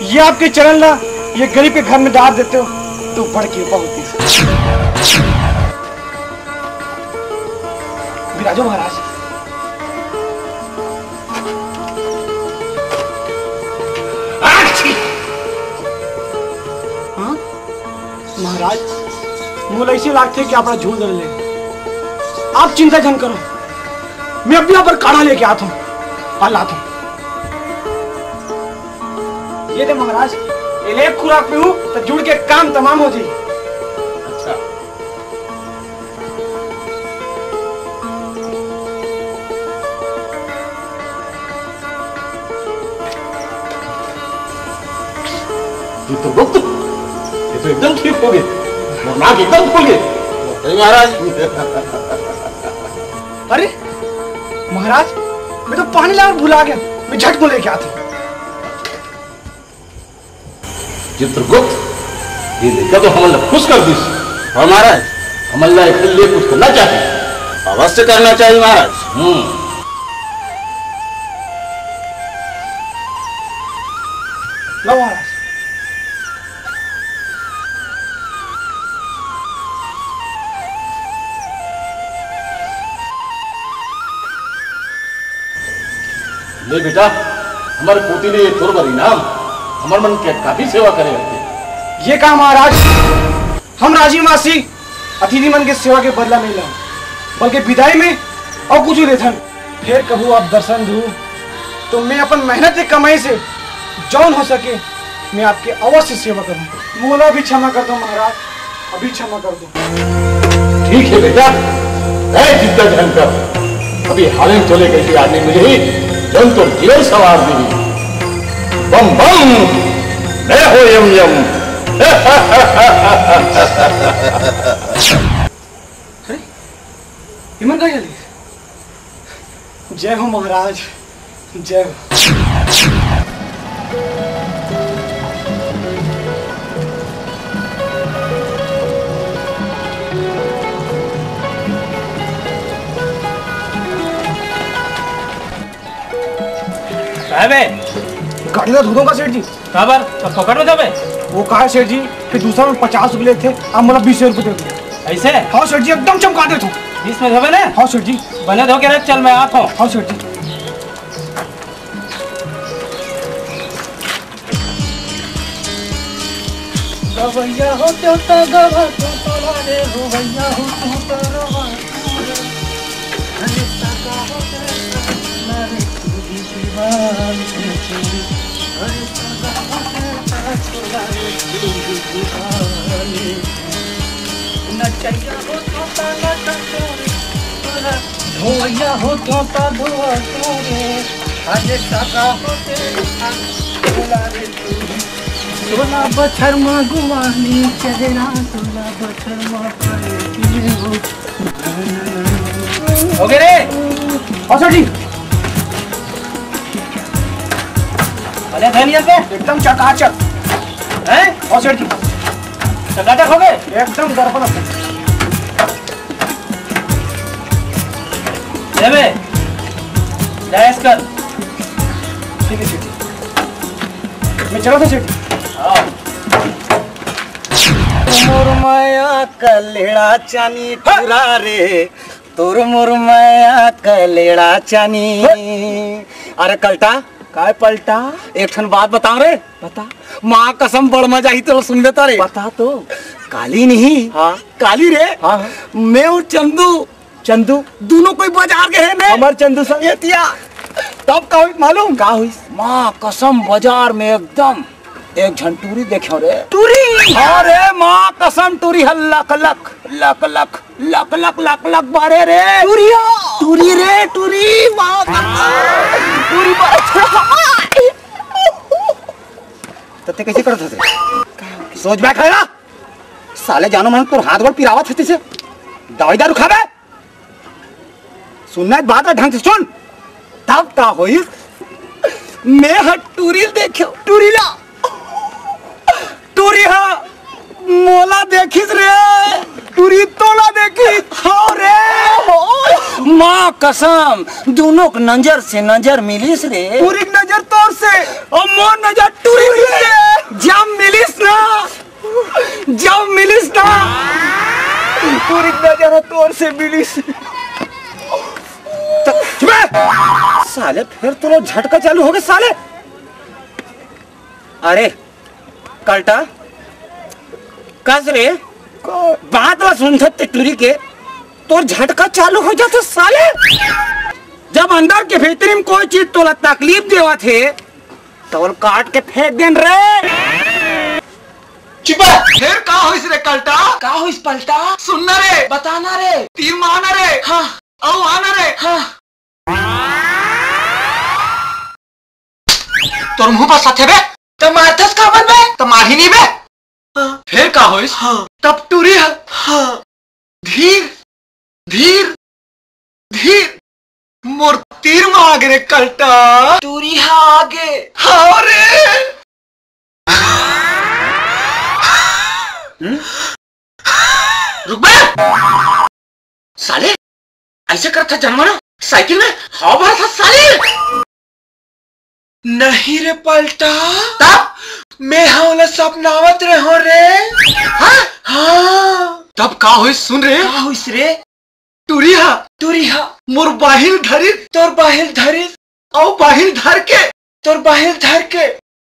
ये आपके चरण ला ये गरीब के घर में डार देते हो तो बड़ कृपा होती। विराजो महाराज। हाँ? महाराज, मोला ऐसे लागथे कि आप झूठ बोल रहे। आप चिंता झन करो, मैं अभी आप बर काढ़ा लेके आत हूँ, कल आत हूँ। ये दे महाराज, ये ले खुराक पीहू तो जुड़ के काम तमाम हो जाई। अच्छा। चित्रगुप्त, ये तो एकदम ठीक हो गए, मोर नाक एकदम खुल गए। सही महाराज। अरे महाराज, मैं तो पानी लाना भुला गया, मैं झट को लेके आती हूँ। चित्रगुप्त, ये लड़का तो हमन ला खुश कर दिस। हाँ महाराज, हमन ला एकर लिए कुछ करना चाहिए। अवश्य करना चाहिए महाराज। हम्म। लो महाराज। ले बेटा, हमर पोती ने ये तोर बर इनाम, हमर मन के काफी सेवा करे हते। ये का महाराज, हम राजी मासी अतिथि मन के सेवा के बदला नहीं ला, बल्कि विदाई में अउ कुछ देथन। फिर कभू आप दर्शन दू तो मैं अपन मेहनत के कमाई से जौन हो सके मैं आपके अवश्य सेवा करूँ। मोला भी क्षमा कर दो महाराज, अभी क्षमा कर दो। ठीक है बेटा, ऐ चिंता झन कर। अभी हालिन तोले कइसे आदमी मिलही, जौन तोर जीवन संवार दिही। बम बम, मैं हो यम यम। अरे, इमन का चली? जय हो महाराज, जय हो। साहब है। गाड़ी ला धो दूंगा सेठ जी। काबर? अब पकड़ में जाबे? वो का है सेठ जी कि दूसरा में पचास रुपए लेते, आप मोला बीस रुपए दे दो। ऐसे? हाँ सेठ जी, एकदम चमका देथों। बीस में धोबे ना? हाँ सेठ जी। बने धो के रख, चल मैं आत हूँ। हाँ सेठ जी। गवैया हो तो, तो गवा तो तोला रे, गवैया हो तो, तो रोवा तो रे। अरे सगा हो तो, तो रे। धोइया हो तो ता धोआ तो रे, आज सगा हो ते सोला बछर मा गुवानी चेहरा, सोला बछर मा पाए हो। हो गए रे? हाँ सेठ जी। अरे धनिया पे एकदम चकाचक। हैं? हाँ सेठ जी। चकाचक हो गए? एकदम दर्पण। ले बे, डैश कर। ठीक है सेठ जी। मैं चला था सेठ जी। हाँ। मोर माया कलेड़ा चानी टुरा रे, तोर मोर माया कलेड़ा चानी। अरे कलटा, काय पलटा? एक ठन बात बताओ रे। बता। माँ कसम बड़ मजा ही तो सुन लेता रे। बता तो। काली नहीं। हाँ। काली रे। हाँ, हाँ। मैं और चंदू। चंदू। दोनों कोई बाजार गए ने। हमार चंदू संग। एतिया। तब का हुई मालूम? का हुई? माँ कसम बाजार में एकदम एक झन टूरी देखे रे। टूरी? अरे माँ कसम टूरी ह लक लक, लक लक, लक लक, लक लक बारे रे। टूरिया। टूरी रे, टूरी, माँ कसम। टूरी बारे। त ते कैसे करत हस? सोच बे खैरा, साले जानो मन तोर हाथ गोड़ पिरावत हे तैसे। दवाई दारू खाबे? सुनना हे बात ला ढंग से सुन। तब का होइस? मैं ह टूरी देखे, टूरी ला। टूरी हा मोला देखिस रे। टूरी तोला देखिस। हाँ रे। माँ कसम, दोनों के नजर से नजर मिलिस रे। टूरी के नजर तोर से, अउ मोर नजर टूरी से। जब मिलिस ना, जब मिलिस ना, टूरी के नजर तोर से मिलिस। त-, चुप बे। साले, फिर तो झटका चालू हो गे साले। अरे, कल्टा, कस रे? बात ला सुनथस ते टूरी के, तोर झटका चालू हो जाथे साले। जब अंदर के भीतरी में कोई चीज तोला तकलीफ देवत हे, त ओला काट के फेंक देन रे। चुप! फिर का होइस रे कल्टा? का होइस पलटा? सुनना रे। बताना रे। तीर मारना रे। हाँ। अउ आना रे। हाँ। तोर मुंह पर सथे बे। त मारथस काबर बे? त मारही नहीं बे। हाँ। फिर का होइस? हाँ। तब टूरी ह। हाँ। धीर, धीर, धीर। मोर तीर म आगे रे कल्टा। टूरी ह आगे। हाँ रे। हम्म? रुक बे। साले, ऐसे करत हे जानवर, साइकिल में हवा भरत हे साले। नहीं रे पलटा, तब? मैं हा ओला सपनावत रहो रे। हाँ? हाँ। तब का होइस सुन रे? का होइस रे? टूरी हा, टूरी हा। मोर बाहिल धरिस, तोर बाहिल धरिस। अउ बाहिल धर के, तोर बाहिल धर के।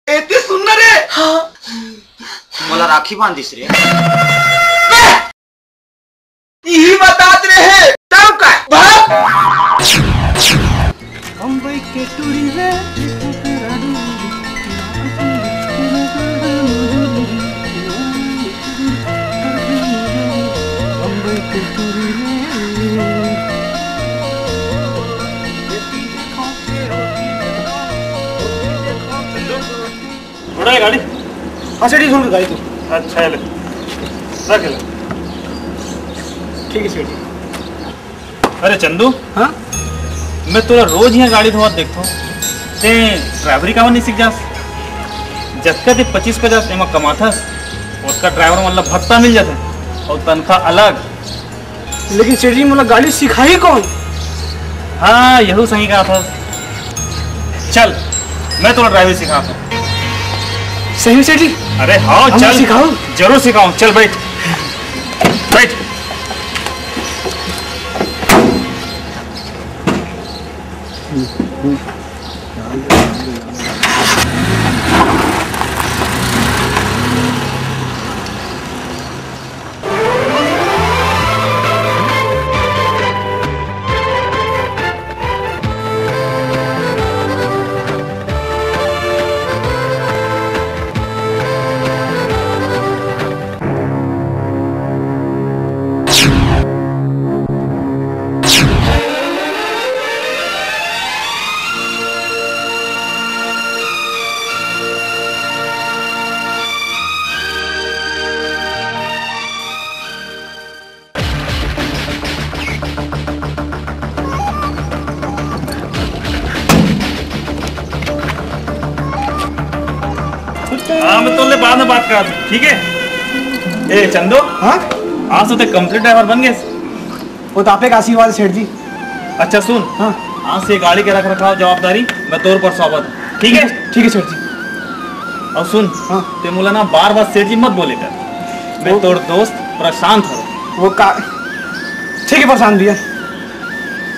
एती सुन ना रे। हाँ। मोला राखी बांधिस रे। बे! इही बतात रहे, तब का? भाग! बम्बई के टूरी रे। बम्बई के टूरी रे। उड़ा ये गाड़ी। हाँ सेठ जी, सुन गाड़ी तो। अच्छा है, ले। रख ले। ठीक है सेठ जी। अरे चंदू। हाँ? मैं तोला रोज यहाँ गाड़ी धोवत देखथो। ते ड्राइवरी काबर नहीं सीख जास? जतका ते पच्चीस पचास एमा कमाथस, ओतका ड्राइवर मन ला भत्ता मिल जाथे। अउ तनखा अलग। लेकिन सेठ जी, मोला गाड़ी सिखाही कौन? हाँ, यहू सही कहा था। चल, मैं तोला ड्राइवरी सिखाता हूँ। सही में सेठ जी? अरे हाँ, हम चल। सिखाओ। जरूर सिखाऊँ। चल, बैठ। बैठ। हाँ, मैं तोले बाद में बात करता हूँ, ठीक है? ए चंदो। हाँ? आज तो ते कंप्लीट ड्राइवर बन गए। वो तो आपे का आशीर्वाद है, सेठ जी। अच्छा सुन, हाँ। आज से गाड़ी के रख रखाव जवाबदारी मैं तोर पर सौंपत हूँ, ठीक है? ठीक है सेठ जी। अउ सुन, हाँ। ते मोला ना बार बार सेठ जी मत बोले कर। मैं वो तोर दोस्त प्रशांत हूँ। वो का, ठीक है प्रशांत भैया।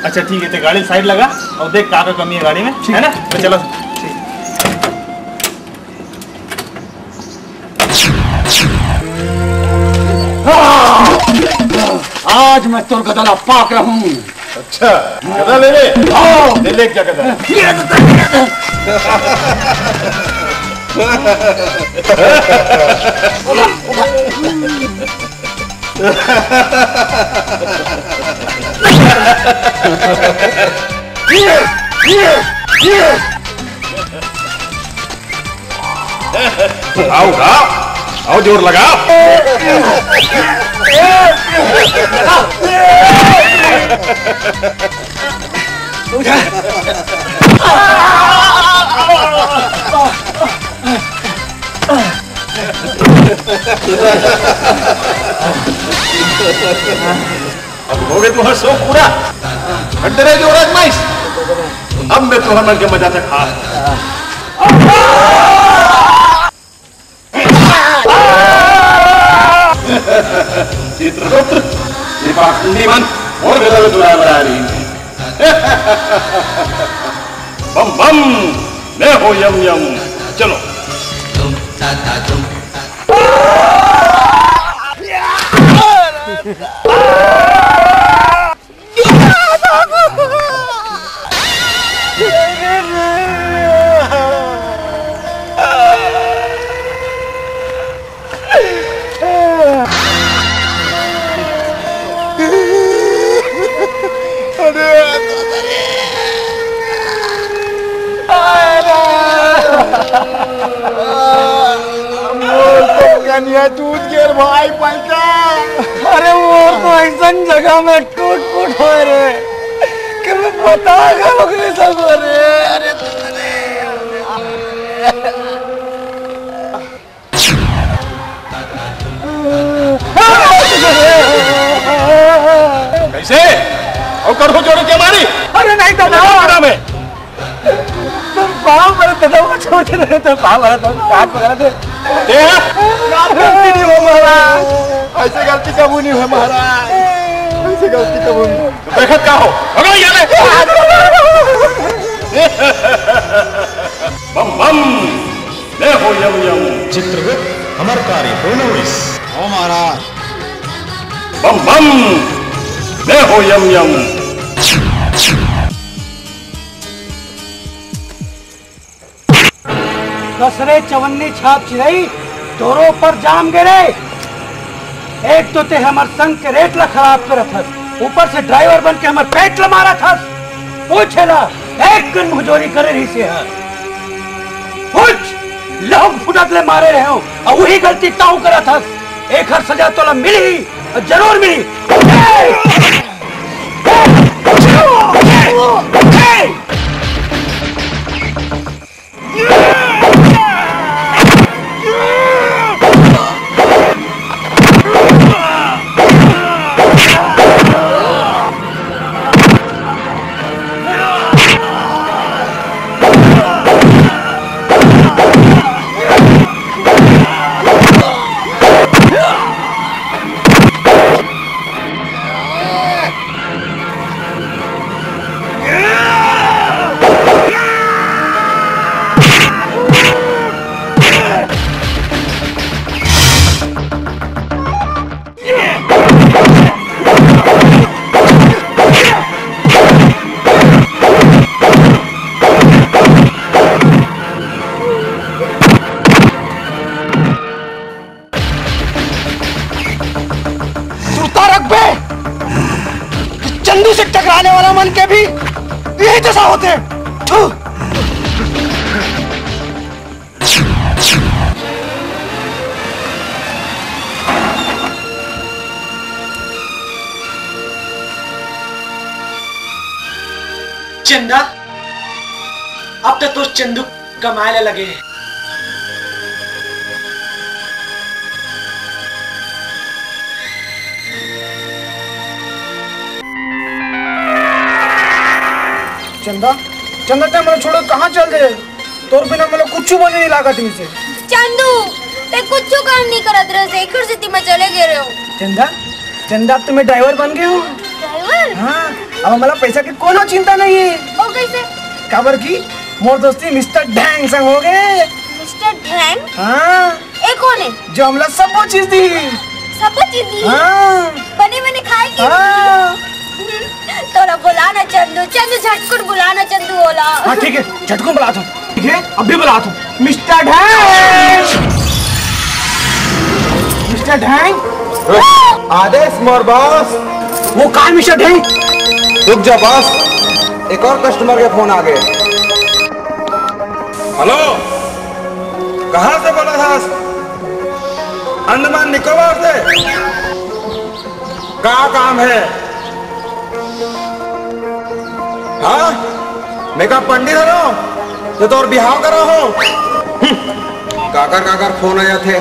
अच्छा ठीक है, ते गाड़ी साइड लगा अउ देख का का कमी है गाड़ी में, ठीक है ना? तो चलो। ठीक। आज मैं तोर गदला पाक रहूं। अच्छा, गदा ले ले। आओ। ले ले क्या गदा? उठा, उठा, और जोर लगा। अब होगे तुम्हारा शौक पूरा। हट रहे जो राजमाइस। अब मैं तुम्हारे मन के मजा से खा। चित्रगुप्त, ये पाखंडी मन और गलत बुला बना रही है। बम बम, मैं हो यम यम। चलो। मोर तो कनिया टूट गेल भाई पैसा। अरे मोर तो ऐसन जगह में टूट फूट होए रे कि मैं पता का ओकरे सब रे। अरे कैसे? और करहु जोड़े के मारी? अरे नहीं दादा। नाम है। तुम पाँव पर दादा, वो छोड़ दे रहे, तुम पाँव पर, तुम हाथ पकड़ दे। ते? ना, गलती नहीं हो महाराज, ऐसे गलती कबू नहीं हो महाराज, ऐसे गलती कबू नहीं। तो देखत का हो? भगो यहाँ ले। Bomb bomb. मैं हो यम यम। चित्रगुप्त, हमर कार्य पूर्ण होइस। हो महाराज। Bomb bomb. मैं हो यम यम। कसरे चवन्नी छाप चिरई, तोरो पर जाम गिरे। एक तो ते हमर संग के रेट ला खराब करत हस, ऊपर से ड्राइवर बन के हमर पेट ला मारत हस। पूछे ला, एक कन मुंहजोरी करे रहिसे ह। पूछ, लहुक फुटत ले मारे रहे हो, अउ वही गलती ताहू करत हस। एखर सजा तोला मिलही, अउ जरूर मिलही। सुरता रखबे कि चंदू से टकराने वाला मन के भी यही दशा होथे। थू। चंदा, अब तो तोर चंदू कमाए ला लगे हे। चंदा, चंदा, तैं मोला छोड़ के कहाँ चल दे? तोर बिना मोला कुछु बने नहीं लागत हे। चंदू, तैं कुछु काम नहीं करत रहे, एकर सेती मैं चले गे रहे हूँ। चंदा, चंदा, अब तो मैं ड्राइवर बन गए हूँ। ड्राइवर? हाँ, अब हमला पैसा के कोनो चिंता नहीं है। ओ, कैसे? काबर की मोर दोस्ती मिस्टर ढैंग संग हो गए। मिस्टर ढैंग? हाँ। ए कोन हे? जो हमला सबो चीज दी। सबो चीज दी? हाँ। बने बने खाए के हाँ। भी? तोला बुला ना चंदू, चंदू झटकुन बुला ना चंदू ओला। हाँ, ठीक है, झटकुन बुलात हूँ। ठीक है, अभी बुलात हूँ। मिस्टर ढैंग! मिस्टर ढैंग! आदेश मोर बॉस। वो कहाँ मिस्टर ढैंग? रुक जा बॉस, एक और कस्टमर के फोन आ गए। हेलो। कहाँ से बोलत हस? अंडमान निकोबार से? का काम हे? हाँ, मैं का पंडित हरंव, तो तोर बिहाव करा हो। हम्म, काकर काकर फोन आ जाथे।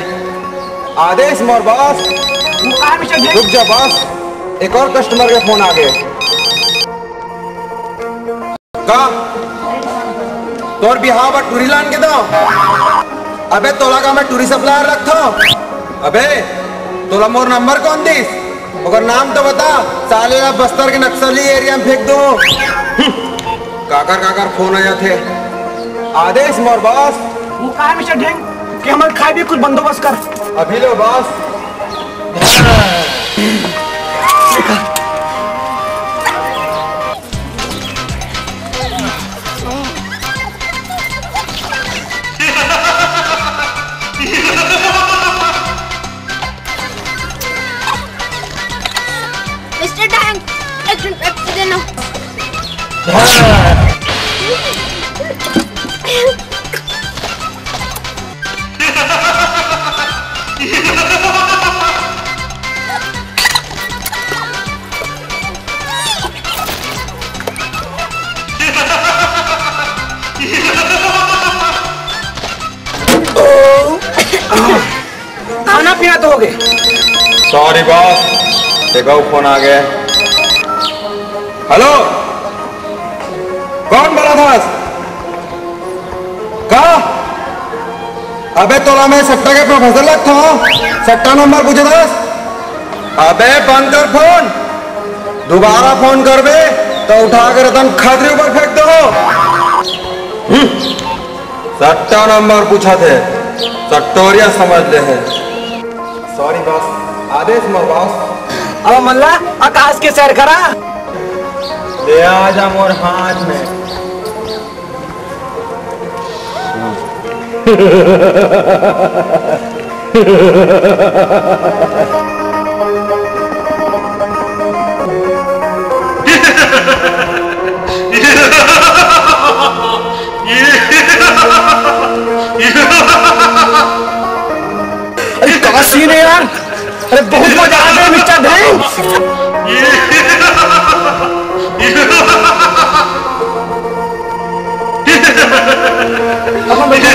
आदेश मोर बॉस। वो का मिस्टर ढेंग? रुक जा बॉस, एक और कस्टमर के फोन आ गे। का तोर बिहाव बर टूरी लान के दंव? अबे तोला का मैं टूरी सप्लायर लगथंव? अबे तोला मोर नंबर कोन दिस? ओकर नाम तो बता, साले ला बस्तर के नक्सली एरिया में फेंक दूं। हम्म, काकर काकर फोन आ जाथे। आदेश मोर बॉस। वो का मिस्टर ढेंग कि हमर खाए भी कुछ बंदोबस्त कर। अभी लो बॉस। मिस्टर टैंक, एक ठन पेप्सी देना। खाना पीना तो हो गए। सॉरी बॉस, एक और फोन आ गया। हेलो, कौन बोलत हस? का? अबे तोला मैं सट्टा के प्रोफेसर लगथंव? सट्टा नंबर पूछत हस? अबे बंद कर फोन, दोबारा फोन करबे तो उठा के रतन खतरी ऊपर फेंक दो। हम्म। सट्टा नंबर पूछत हे, सट्टोरिया समझ ले हे। सॉरी बॉस, आदेश मोर बॉस। अब मल्ला आकाश के सैर करा। ले आ जा मोर हाथ में। अरे का सीन है यार? अरे बहुत मजा आ गया मिस्टर ढेंग। अपन बैठो।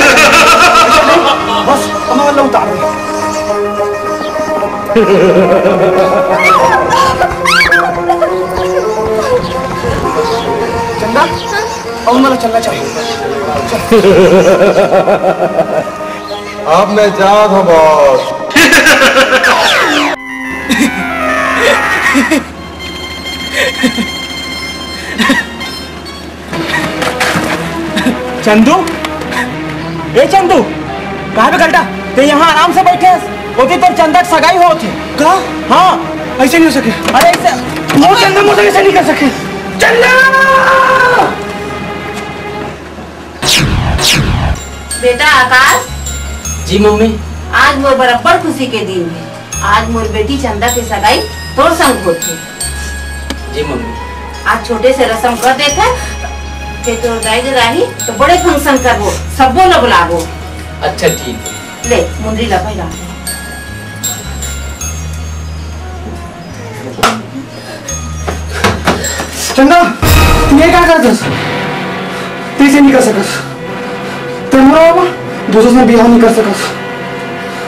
बस, अपन लोग उतार दे। चंदा, अब मला चलना चाहिए। अब मैं जात हूँ बॉस। चंदू, ए चंदू, कहाँ पे गलटा? ते यहाँ आराम से बैठे हस, ओती तोर चंदा के सगाई होत हे। का? हाँ। ऐसे नहीं हो सके। अरे ऐसे मोर चंदा मोर ऐसे नहीं कर सके। चंदा! बेटा आकाश। जी मम्मी। आज मोर बराबर खुशी के दिन हे। आज मोर बेटी चंदा के सगाई तोर संग होथे। जी मम्मी। आज छोटे से रसम कर देथे, फेर तोर दाई ददा आही तो बड़े फंक्शन करबो, सब्बो ला बुलाबो। अच्छा ठीक हे। ले मुंदरी ला पहिरा। चंदा, तैं ये का करत हस? तैं ऐसे नहीं कर सकस। तैं मोर बाबा, दूसर संग बिहाव नहीं कर सकस।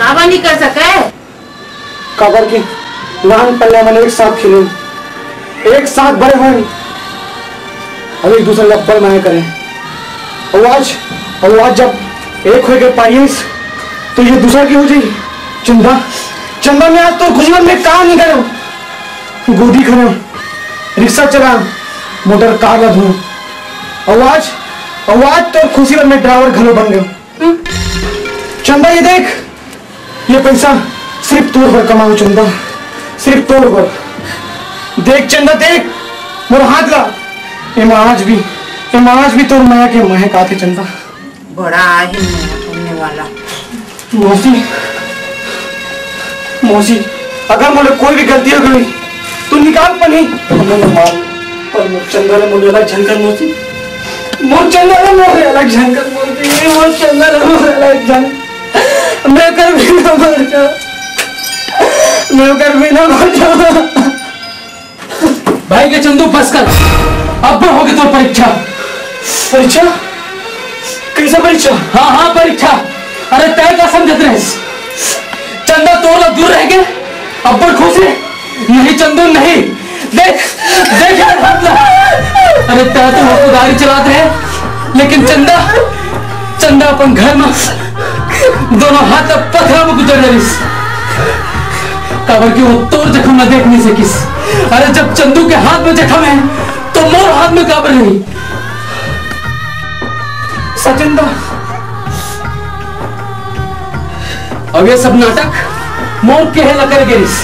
काबर नहीं कर सके? काबर कि नानपन ले हमन एक साथ खेलेन, एक साथ बड़े होएन, अउ एक दूसर ला अब्बड़ मया करेन। अउ आज, अउ आज जब एक होए के पारी आइस, तो ये दूसर के हो जाही। चंदा, चंदा, मैं आज तोर खुशी बर मैं का नहीं करेंव। गोदी खनेंव, रिक्शा चलाएंव, मोटर कार ला धोएंव। अउ आज, अउ आज तोर खुशी बर मैं ड्राइवर घलो बन गेंव। हम्म। चंदा, ये देख, ये पैसा सिर्फ तोर बर कमाएंव चंदा, सिर्फ तोर बर। देख चंदा, देख मोर हाथ ला, एमा आज भी, एमा आज भी तोर मया के महक आथे चंदा। बड़ा आहे मया करने वाला। मौसी, मौसी, अगर मोला कोई भी गलती हो गई, तो निकाल पनी। मोला माफ, पर मोर चंदा ला मोर अलग झन कर मौसी। मोर चंदा ला मोर अलग झन कर मौसी। मोर चंदा ला मोर अलग झन। मैं कर भी ना मर जा, मैं कर भी ना मर जा। भाई के चंदू, बस कर, अब होगी तोर परीक्षा। परीक्षा? कैसा परीक्षा? हाँ, हाँ, परीक्षा। अरे, तय का समझत रहे? चंदा तोर ला दूर रह गए, अब्बड़ खुश है। नहीं चंदू, नहीं। देख, देख यार, हाथ ला। अरे, तय तो हमको गाड़ी चलात रहे, लेकिन चंदा, चंदा अपन घर में दोनों हाथ ला पथरा में गुजर रहिस। काबर कि वो तोर जख्म ला देख नहीं सकिस। अरे, जब चंदू के हाथ में जख्म है, तो मोर हाथ में काबर नहीं? सचिन दा, अब ये सब नाटक मोर केहे ला करे गिरिस,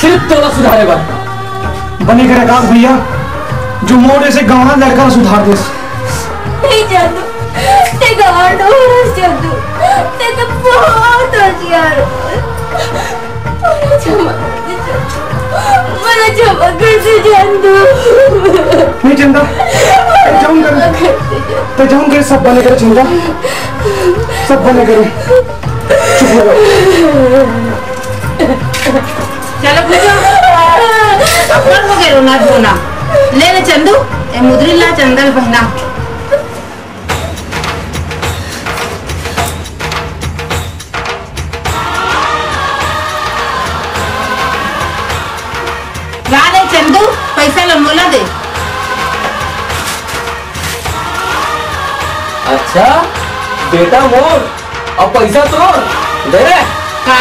सिर्फ तोला सुधारे बर। बने करे आकाश भैया, जो मोर जैसे गंवार लड़का ला सुधार देस। नहीं जादू, ते गंवार नोहस जादू, ते तो बहुत होशियार होस। मोला क्षमा कर दे, मोला क्षमा कर दे, जादू। नहीं चंदा, तय जाऊं कर, तय जाऊं कर, सब बने करे चंदा, सब बने करे। चुप हो जा। चलो पूजा, अब बंद हो गए रोना धोना। ले ले चंदू, ए मुदरी ला चंदा ल पहना। ला ले चंदू, पैसा ल मोला दे। अच्छा, बेटा मोर, अब पैसा तोर, दे रे। का?